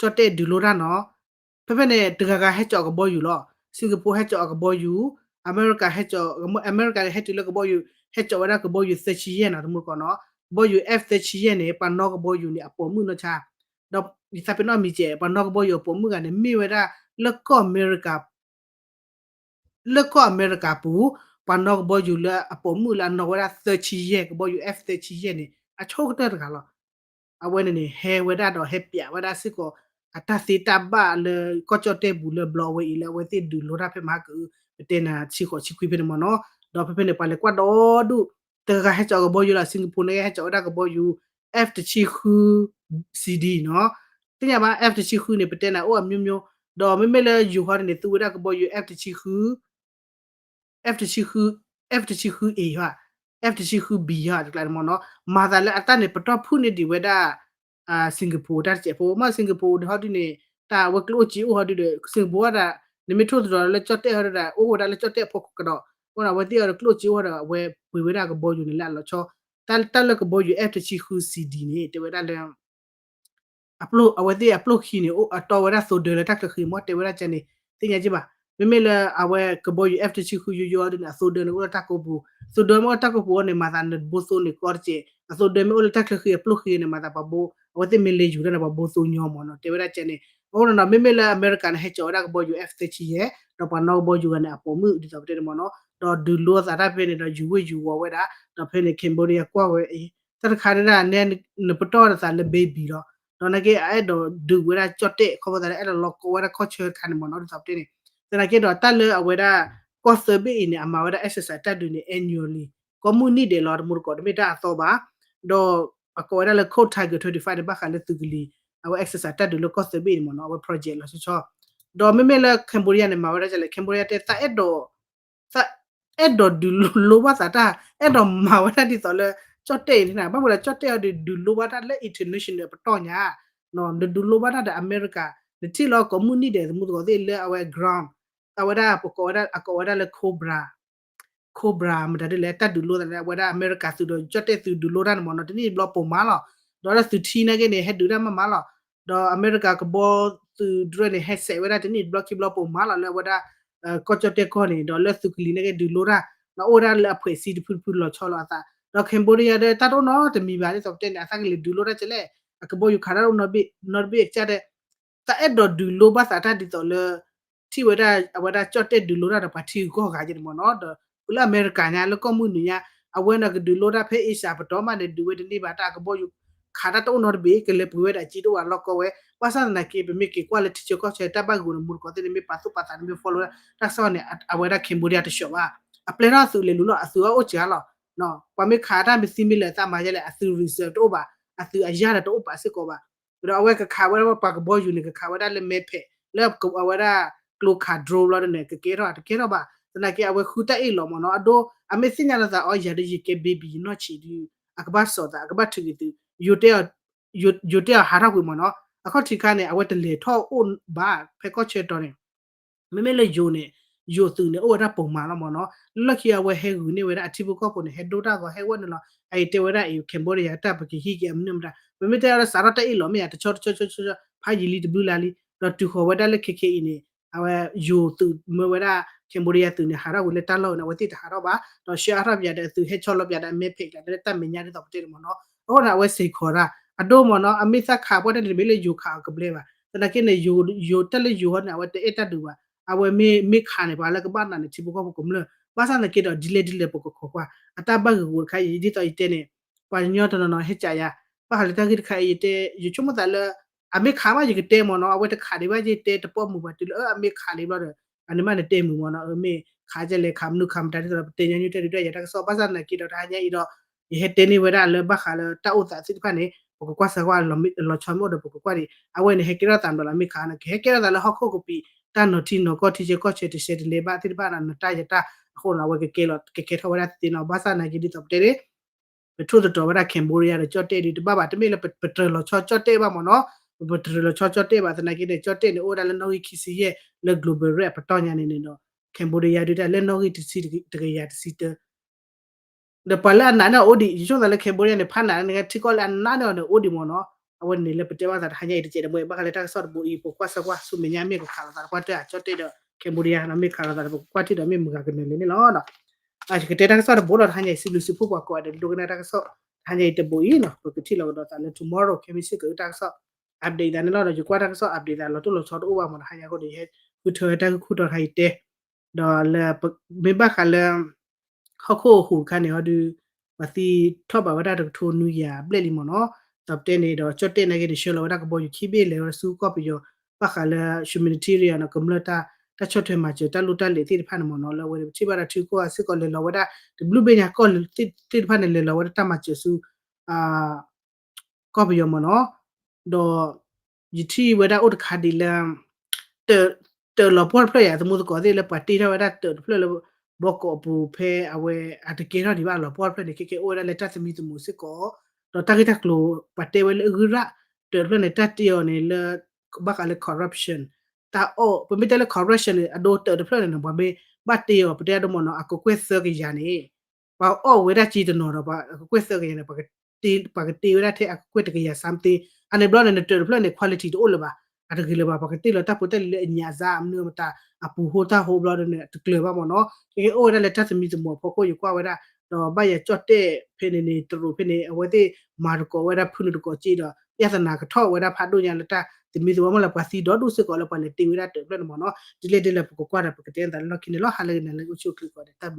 ကၠီၣ်တဲၣ်ဒုးလိတၢ်နီၤ ဖဲဖဲန့ၣ် တဂၤဂၤဟဲစိာ်အကဘီယူၤလီၤ. Singapore ဟဲစိာ်အကဘီယူၤ အမဲရကၤဟဲစိာ် အမဲရကၤန့ၣ် ဟဲတုၤလၢကဘီယူၤ ဟဲစိာ်ဝဲဒၣ်ကဘီယူၤသၢဆံယဲၢ်နီၤ တမူတကိးနီၤ ကဘီယူၤ F သၢဆံယဲၢ်န့ၣ် ပှၤနီၣ်ကဘီယူၤန့ၣ် အပိာ်မုၣ်နီၢ်ဆါ ဒီးယသးပ့ၤနီၣ်မံၤစဲး ပှၤနီၣ်ကဘီယူၤအပိာ်မုၣ်ဂၤန့ၣ် မ့ၢ်ဝဲဒၣ်လၢကီၢ်အမဲရကၤ လၢကီၢ်အမဲရကၤပူၤ ပှၤနီၣ်ကဘီယူၤလၢအပိာ်မုၣ်လၢအနီၣ်ဝဲဒၣ်သၢဆံယဲၢ် ကဘီယူၤ F သၢဆံယဲၢ်န့ၣ် အဆိကတၢၢ်တဂၤလီၤ. အဝဲန့ၣ်န့ၣ် ဟဲဝဲဒၣ်ဒီးဟဲပျးဝဲဒၣ်စ့ၢ်ကီး အတၢ်သ့တၢ်ဘၣ်လၢကီၢ်ကၠီၣ်တဲၣ်ပူၤလၢဘျီဝဲအံၤလၢအဝဲသ့ၣ်ဒုးလိတၢ်ဖဲမဟါကအု ပတဲနၤဆံဃိးဆံခွံဖဲန့ၣ်မ့ၢ်နီၤ ဒီးဖဲဖဲန့ၣ် ပှၤလဲၤကွၢ်ဒီဒူၣ် တဂၤဂၤဟဲစိာ်ကဘီယူၤလီၤ Singapore န့ၣ်ဟဲစိာ်ဝဲဒၣ်ကဘီယူၤ F တဆံဃု CD နီၤ သ့ၣ်ညါဘၣ် F တဆံဃုန့ၣ် ပတဲနၤအိၣ်အမျိုးမျိုး ဒီးမ့မ့ၢ်လၢယိၤဟီဒ်န့ၣ် သူဝဲဒၣ်ကဘီယူၤ F တဆံဃု F တဆံဃု F တဆံဃု A ဟီ F တဆံဃု B ဟီ တကျါန့ၣ်မ့ၢ်နီၤ မၤသးလၢအတၢ်န့ၣ် ပတီၢ်ဖုၣ်န့ၢ်ဒံးဝဲဒၣ် Singapore တၢ်တစဲးဖိ မ့ၢ် Singapore န့ၣ်ဟီဒ်န့ၣ် တၢ်ဝဲကျိၣ်အိၣ်စ့အိၣ်ဟီဒ်ဒီး Singapore ဝဲဒၣ် နမ့ၢ်ထိၣ်သတြီၤလၢကၠီၣ်တဲၣ်ဟီဒ်ဒီး အိၣ်ဝဲဒၣ်လၢကၠီၣ်တဲၣ်အဖီခိၣ်ကဒီး အဃိဒီး အဝဲသ့ၣ်အီၤဒီးကျိၣ်အိၣ်စ့အိၣ်ဒီး အဝဲပှ့ၤဝဲဒၣ်ကဘီယူၤန့ၣ်လၢအလီၤဆီ တၢ်လၢကဘီယူၤ F တဆံဃု CD န့ၣ် တဲဝဲဒၣ်လၢ အဝဲသ့ၣ်အပျိၢ်ခံန့ၣ် အတီဝဲဒၣ်သိဒၢလၢတၢ်ချၢဃံမ့ၢ်တဲဝဲဒၣ်ကဲန့ၣ် သ့ၣ်ညါက့ဘၣ် မ့မ့ၢ်လၢအဝဲကဘီယူၤ F တဆံဃု ယိယိဒ်န့ၣ် အသိဒၢန့ၣ်အိၣ်လၢတၢ်ကိးပူၤ သိဒၢမ့ၢ်အိၣ်တၢ်ကိးပူၤအီၤန့ၣ် မၤသးနဘိသိန့ၣ်ကီတစဲး အသိဒၢမ့ၢ်အိၣ်လၢတၢ်ချၢဃံအပျိၢ်ခံန့ၣ် မၤသးပှၤဘိ အဝဲသ့ၣ်မ့ၢ်လဲၤယူၤဒၣ်န့ၣ် ပှၤဘိသိညီမ့ၢ်နီၤ တဲဝဲဒၣ်ကဲန့ၣ် အဃိဒီး မ့မ့ၢ်လၢအမဲရကၤန့ၣ် ဟဲစိာ်ဝဲဒၣ်ကဘီယူၤ F သၢဆံယဲၢ် ဒီးပှၤနီၣ်ကဘီယူၤဂၤန့ၣ် အပိာ်မုၣ်ဒ်သိးပတဲန့ၣ်မ့ၢ်နီၤ ဒီးဒုးလိသးတၢ်ဖဲန့ၣ်ဒီး ယူၤဝ့ၢ်ယူၤဝီၤဝဲဒၣ် ဒီးဖဲန့ၣ် Cambodia ကွၢ်ဝဲအံၤ တၢ်တခါန့ၣ်ဒၣ် နပတီၢ်သးလၢ baby လီၤ ဒီးနာ်က့ အအဲၣ်ဒိးဒုးဝဲဒၣ်ကၠီၣ်တဲၣ် ခီဖျိသးလၢအဲၣ်ဒိးလီၤကီဝဲဒၣ်ကီၢ်ဆၢတခါန့ၣ်မ့ၢ်နီၤ ဒ်သိးပတဲန့ၣ် သနာ်က့ဒီးတၢ်လၢအဝဲဒၣ် ကီၢ်သၢဘ့ၣ်အံၤန့ၣ် အမၤဝဲဒၣ် exercise တၢ်ဒုးန့ၣ် annually ကိးမုၢ်နံၣ်ဒဲးလီၤ တမူတကိး တမ့ၢ်တၢ်အသီဘၣ် ဒီးအကိးဝဲဒၣ်လၢ Cold Tiger twenty-five န့ၣ် ဘၣ်ဃးလၢသုးကလံၤ အဝဲ exercise တၢ်ဒုးလၢကီၢ်သၢဘ့ၣ်န့ၣ်မ့ၢ်နီၤ အဝဲ project လီၤဆီဆီ ဒီးမ့မ့ၢ်လၢ Cambodia န့ၣ် မၤဝဲဒၣ်လဲၣ် Cambodia တဲ သးအဲၣ်ဒိး သးအဲၣ်ဒိးဒုးလိဘၣ်သးတၢ် အဲၣ်ဒိးမၤဝဲဒၣ်ဒ်သိးလၢ ကၠီၣ်တဲၣ်အံၤန့ၣ် ဘၣ်မနုၤလဲၣ် ကၠီၣ်တဲၣ်အီၤဒုးဒုးလိဘၣ်တၢ်လၢ international အပတီၢ်ညါ နဒုးလိဘၣ်တၢ်ဒီးအမဲရကၤ နထံၣ်လီၤကိးမုၢ်နံၣ်ဒဲး တမူတကိးသ့ၣ်လၢအဝဲ ground အဝဲဒၣ်ပကိးဝဲဒၣ် အကိးဝဲဒၣ်လၢ Cobra Cobra မတၤဒ်လဲၣ် တၢ်ဒုးလိသးလၢ အဝဲဒၣ်အမဲရကၤသုးဒီးကၠီၣ်တဲၣ်သုးဒုးလိတၢ်န့ၣ်မ့ၢ်နီၤ တနံၣ်တဘျီပိာ်မၤလီၤ ဒီးလၢသုးထံနာ်က့န့ၣ် ဟဲဒုးတၢ်မးမးလီၤ ဒီးအမဲရကၤကဘီသုးဒြဲၣ်န့ၣ် ဟဲစဲးဝဲဒၣ်တနံၣ်တဘျီခံဘျီပိာ်မၤလီၤ လၢအဝဲဒၣ် ကီၢ်ကၠီၣ်တဲၣ်ကီၢ်န့ၣ် ဒီးလၢသုးကလံၤနာ်က့ဒုးလိတၢ် ဒီးအိၣ်ဝဲဒၣ်လၢအဖှဲးစံတဖုတဖုလီၤဆီလီၤအသး ဒီး Cambodia ဒီးတၢ်တအိၣ်နီတမံၤဘၣ် ဒ်သိးပတဲန့ၣ် အသးကလဲၤဒုးလိတၢ်ကလဲၣ် အကဘီယူၤခးတၢ်တအိၣ်နီတဘ့ၣ် နီတဘ့ၣ်အကစၢ်ဒီး သးအဲၣ်ဒိးဒုးလိဘၣ်သးတၢ်ဒ်သိးလၢ ထံၣ်ဝဲဒၣ်အဝဲဒၣ်ကၠီၣ်တဲၣ်ဒုးလိတၢ်ဒီးပှၤထံဂုၤကီၢ်ဂၤကဲန့ၣ်မ့ၢ်နီၤ ဒီးလၢအမဲရကၤညါ လၢကီၢ်မုၢ်နုာ်ညါ အဝဲန့ၣ်ကဒုးလိတၢ်ဖဲ Asia ပတီၢ်မးန့ၣ် ဒုးဝဲတန့ၢ်ဘၣ်တၢ်ကဘီယူၤ ခးတၢ်တအိၣ်နီတဘ့ၣ် ကလဲၤပှ့ၤဝဲဒၣ်က့တအိၣ်ဘၣ်လီၢ်ကီဝဲ ဘၣ်ဆၣ်သနာ်က့ ပမ့ၢ်က့ၤကွၢ်လၢထံဆၢကီၢ်ဆၢတၢ်ဘၣ်ဂ့ၤန့ၣ် မူတကိးသ့ၣ်န့ၣ် မ့ၢ်ပာ်သူၣ်ပာ်သးန့ၣ် မ့ၢ် follow တၢ်ကစီၣ်န့ၣ် အဝဲဒၣ် Cambodia တဆှီဘၣ် အပျဲထီၣ်အသုးလဲၤလူၤလီၤ အသုးအအိၣ်စှၤလီၤ ပှၤမ့ၢ်ခးတၢ်မ့ၢ်သံမ့ၢ်လၢာ်သးမၤယဲလဲၣ် အသုး reserve တအိၣ်ဘၣ် အသုးအယၢ်ဒီးတအိၣ်ပာ်စ့ၢ်ကီးဘၣ် ဒီးအဝဲကခးဝဲဒၣ်ပှၤကဘီယူၤန့ၣ် ကခးဝဲဒၣ်လၢမဲဖဲး လၢအဝဲဒၣ်ကျိခး drone လီၤန့ၣ် ကကဲထီၣ် တကဲထီၣ်ဘၣ် သနာ်က့အဝဲဃုတၢ်အ့ၣ်လီၤမ့ၢ်နီၤ အဒိ အမ့ၢ်သ့ၣ်ညါလီၤသးအီၤ ယၤဒီးယကဲ baby ယနီၢ်ဆံးဒုး အကဘၣ်စိာ်သး အကဘၣ်ထုးက့ၤသုး ယိၤတဲအီၤဟးထီၣ်ကွံာ်မ့ၢ်နီၤ အခီၣ်ထံးခါန့ၣ် အဝဲတလဲၤထီၣ်အိၣ်ဘၣ် ဖဲကီၢ်ဆၢတီၤန့ၣ် မ့မ့ၢ်လၢယိၤန့ၣ် ယိၤသုးန့ၣ် အိၣ်ဝဲဒၣ်ပိာ်မၤလီၤမ့ၢ်နီၤ လၢလီၢ်ခံအဝဲဟဲဂုာ်န့ၢ်ဝဲဒၣ်အထံဖိကီၢ်ဖိန့ၣ် ဟဲဒိတၢ်ဂီၤဟဲဝဲန့ၣ်လီၤ အအံၤတဲဝဲဒၣ်အံၤ Cambodia တၢ်ပကဟံးက့ၤအမနုၤမတၤ ပမ့ၢ်တဲအီၤလၢစးထီၣ်တၢ်အ့ၣ်လီၤမ့ၢ်ယၤ တဆီတဆီဆီဆီဆီ ဖးယံာ်လံတဘျုးလါလံ ဒီးတုၤဃီၤဝဲဒၣ်လၢခဲခဲအံၤန့ၣ် အဝဲယိၤသုးမၢဝဲဒၣ် Cambodia သုးန့ၣ် ဟးထီၣ်ဝံၤလၢတၢ်လီၢ်န့ၣ် အဝဲသ့ၣ်တဟးထီၣ်ဘၣ်, ဒီးဆှၢအါထီၣ်ပၠးဒီးအသုးဟဲဆီလီၤပၠးဒီးအမဲဖဲးကျး လၢတၢ်မဲာ်ညါဒ်သိးပတဲန့ၣ်မ့ၢ်နီၤ, အဃိန့ၣ် အဝဲစ့ၢ်ကီးဒၣ် အဒိမ့ၢ်နီၤ အမ့ၢ်သးခးပှၢ်တၢ်န့ၣ် တမ့ၢ်လၢယိၤခးအီၤကဘျဲဘၣ်, သနာ်က့န့ၣ် ယိၤတၢ်လၢယိၤဟီန့ၣ် အဝဲတအဲၣ်တၢ်ဒုးဘၣ်, အဝဲမ့ၢ်မ့ၢ်ခးန့ၣ် ပှၤလၢကဘၣ်နးန့ၣ် ထံဖိကီၢ်ဖိကမျၢၢ်, ဘၣ်ဆၣ်သနာ်က့ဒီး ဒ်လဲၣ်ဒ်လဲၣ်ပကခိးကွၢ် အတၢ်ဘၣ်ဂ့ၤဂီၤတခါအံၤ ဒ်သိးယတဲန့ၣ် ပှၤကညီတနီၤနီၤဟဲကးယၤ, ဘၣ်ဃးလၢတၢ်ဂ့ၢ်တခါအံၤယတဲ ယဆိကမိၣ်သးလၢ အမ့ၢ်ခးမးယကတဲမ့ၢ်နီၤ အဝဲတခးဒံးဘၣ်ယတဲတပိာ်မုၢ်ဘၣ် တုၤလၢအမ့ၢ်ခးလံဘျီဒီး အန့ၣ်မးန့ၣ်တဲမုာ်မ့ၢ်နီၤ အမ့ၢ်ခးကဲလဲၣ် ခးမနုၤခးမတၤဒ်သိးဒီး ပတဲညီနုၢ်တၢ်ဒုးတၢ်ယၤတၢ်ကစီၣ် ဘၣ်ဆၣ်သနာ်က့ဒီးတဟါညါအံၤဒီး ယဟဲတဲန့ၢ်ဝဲဒၣ်လၢဘၣ်ဃးလၢတၢ်အိၣ်သးသ့ၣ်တဖၣ်န့ၣ် ပကကွၢ်စၢၤကွၢ် လီၤဆီမ့ၢ်အိၣ်ဒီးပကကွၢ်ဒံး အဝဲန့ၣ် ဟဲကဲထီၣ်သးဘျီလၢအမ့ၢ်ခးန့ၣ် ကဟဲကဲထီၣ်သးလၢဟီၣ်ခိၣ်ကပံာ် တၢ်နီၤထံနီၤကီၢ်ထံဆၢကီၢ်ဆၢတဆဲးတလဲဘၣ်သ့ၣ်တဖၣ်န့ၣ် နတၢ်ယတၢ်အဃိန့ၣ် အဝဲကကဲလီၤ ကကဲထီၣ်ဝဲဒၣ်သ့နီၤ ဘၣ်ဆၣ်သနာ်က့ဒ်သိးပတဲန့ၣ် ပထိၣ်သတြီၤဝဲဒၣ် Cambodia ဒီးကၠီၣ်တဲၣ်ဒုးတဘၣ်ဘၣ် တမ့ၢ်လၢပတြၢၤလီၤဆီကၠီၣ်တဲၣ်ဘၣ်မ့ၢ်နီၤ, ပတြၢၤလီၤဆီကၠီၣ်တဲၣ်ဘၣ် သနာ်က့န့ၣ် ကၠီၣ်တဲၣ်န့ၣ် အိၣ်ဝဲဒၣ်လၢနီၣ်ဂံၢ်ခံဆံယဲၢ် လၢ global rank အပတီၢ်ညါန့ၣ်န့ၣ်ဒီး Cambodia ဒုးတၢ်လၢနီၣ်ဂံၢ်တဆံတကယၤတဆံတၢ ဒီးပှၤလၢအနာ်န့ၣ်အိၣ်ဒံး ယဆိကမိၣ်သးလၢ Cambodia န့ၣ် ဖးနးန့ၣ် ထံကီၢ်လၢအနာ်န့ၢ်အီၤန့ၣ် အိၣ်ဒံးမ့ၢ်နီၤ, အဝဲန့ၣ်လၢပတဲဘၣ်သးတဟါညါအံၤတကဲးတမှဲ ဘၣ်ဃးလၢတၢ်ကစီၣ်တဘိအံၤ ပကွၢ်စၢၤကွၢ် ဆူမဲာ်ညါမ့ၢ်ကခးလိာ်သးတကွၢ်တၢၢ် ကၠီၣ်တဲၣ်ဒီး Cambodia နီၤ မ့ၢ်ခးလိာ်သးဒီး ပကကွၢ်ထံၣ်ဒီးမ့ၢ်မုၢ်ဂၤကနၢၤလဲၣ်န့ၣ်လီၤ. ယကတဲတၢ်ကစီၣ်တဘိဒီးတဟါညါအံၤ စံးဘျုးစံးဖှိၣ်ပှၤကိးဂၤဒဲး ဒိကနၣ်တၢ်ကစီၣ် တဟါညါအံၤတဘိအံၤနီၤ ပကထံၣ်လိာ်ကဒီးသးလၢ tomorrow ခဲမုၢ်ဆ့ၣ်က တၢ်ကစီၣ် update သးန့ၣ်လီၤ. ဒီးယကွၢ်တၢ်ကစီၣ် update သးလီၤတိၢ်လီၤဆီတအိၣ်ဘၣ်မ့ၢ်နီၤ တဟါညါအဃိဒီး ယဟဲဃုထၢဝဲတၢ်ဂ့ၢ်ခိၣ်တီတခါအံၤတဲ ဒီးလၢ မ့ၢ်ဘၣ်ဃးလၢ ဟီၣ်ခိၣ်အဟူးတခါန့ၣ် ဟီဒုး ပှၤသံထီၣ်ဘးဝဲဒၣ်တကထိနွံကယၤဘျဲၣ်လံမ့ၢ်နီၤ, ဒီးပတဲန့ၣ်ဒီး ကၠီၣ်တဲၣ်နာ်က့န့ၣ် ဆှၢလီၤဝဲဒၣ်ကဘီယူၤခံဘ့ၣ်လဲၤဝဲဒၣ်ဆူကီၢ်ပယီၤ ဘၣ်ဃးလၢ humanitarian နီၤ ကမျၢၢ်တၢ် တၢ်ဆီၣ်ထွဲမၤစၢၤတၢ်လိၣ်တၢ်လဲၤသ့ၣ်တဖၣ်န့ၣ်မ့ၢ်နီၤ လၢအဝဲန့ၣ်ပထံၣ်ဘၣ်ဒီးထံကီၢ်စ့ၢ်ကီးလဲၤလီၤဝဲဒၣ် တဘျုးဘ့ၣ်ညါကီၢ်သ့ၣ်တဖၣ်န့ၣ် လဲၤလီၤဝဲဒၣ်တၢ်မၤစၢၤဆူ ကီၢ်ပယီၤမ့ၢ်နီၤ, ဒီး ယထံၣ်ဝဲဒၣ်အိၣ်တခါဒ်လၢ တၢးလီၤပှီၢ်တဖျၢၣ်ယါ သမူသကိးသ့ၣ်လၢပှၤတ့ထီၣ်ဝဲဒၣ်တၢးတဖျၢၣ်လၢ ဘီကီးအပူၤဖဲအဝဲအတကဲထီၣ်ဒံးဘၣ်လီၤပှီၢ်တဖျၢၣ်န့ၣ် ခဲကဲအိၣ်ဝဲဒၣ်လၢတၢ်သမံသမိးစ့ၢ်ကီး, ဒီးတၢ်ဂ့ၢ်တၢ်ကျိၤပှၤတဲဝဲလၢအဂုၤရၣ် တၢးတဖျၢၣ်န့ၣ် တၢ်တ့အီၤန့ၣ်လၢ ဘၣ်ဃးလၢ corruption တၢ်အီၣ် ပမ့ၢ်တဲလၢ corruption န့ၣ် အဒိတၢးတဖျၢၣ်န့ၣ်နီၤ ပှၤမ့ၢ်ဘၣ်တ့အီၤ ပတဲအဒိမ့ၢ်နီၤ အကကွဲၢ်သၢကယၤန့ၣ် ပှၤအီၣ်ဝဲဒၣ်က့တနီၤဒီး ပှၤအကကွဲၢ်သၢကယၤန့ၣ် ပှၤကတ့ဝဲဒၣ်ထဲအကကွဲၢ်တကယၤ something အန့ၣ်ဘျီန့ၣ် နတၢးတဖျၢၣ်န့ၣ် quality တအိၣ်လၢၤဘၣ်, အတဂ့ၤလၢၤဘၣ် ပှၤကတ့လီၤတၢ်ဖိတၢ်လံၤလၢအညၣ်အစါအမနုၤမတၤ အပူၤဟိတၢ်ဟိဘျီန့ၣ် တကျၢၤဘၣ်မ့ၢ်နီၤ, ကဲကဲအိၣ်ဝဲဒၣ်လၢတၢ်သမံသမိးအဖီခိၣ် ယကွၢ်ဝဲဒၣ်, ဒီးဘၣ်ယၤကၠီၣ်တဲၣ်ဖဲန့ၣ်န့ၣ် တရူးဖဲန့ၣ် အဝဲသ့ၣ်မၤသကိးဝဲဒၣ်ဖုနုာ်သကိးက့ဒီး ပြဿနာကထီၣ်ဝဲဒၣ်ဖးဒိၣ်ညါလၢတၢ်သမံသမိးမ့ၢ်လၢပှၤသံဒီဒူၣ်စ့ၢ်ကီးလၢပှၤလဲၤတ့ဝဲဒၣ်တၢးတဖျၢၣ်န့ၣ်မ့ၢ်နီၤ, ဒ်လဲၣ်ဒ်လဲၣ်ပကကွၢ်ဒီးပကတဲသးလၢလီၢ်ခံန့ၣ်လီၤ. ဟါလၢဂ့ၤန့ၣ်လၢအိၣ်ဆူၣ်အိၣ်ချ့ကိးဂၤဒဲး တၢ်ဘျုး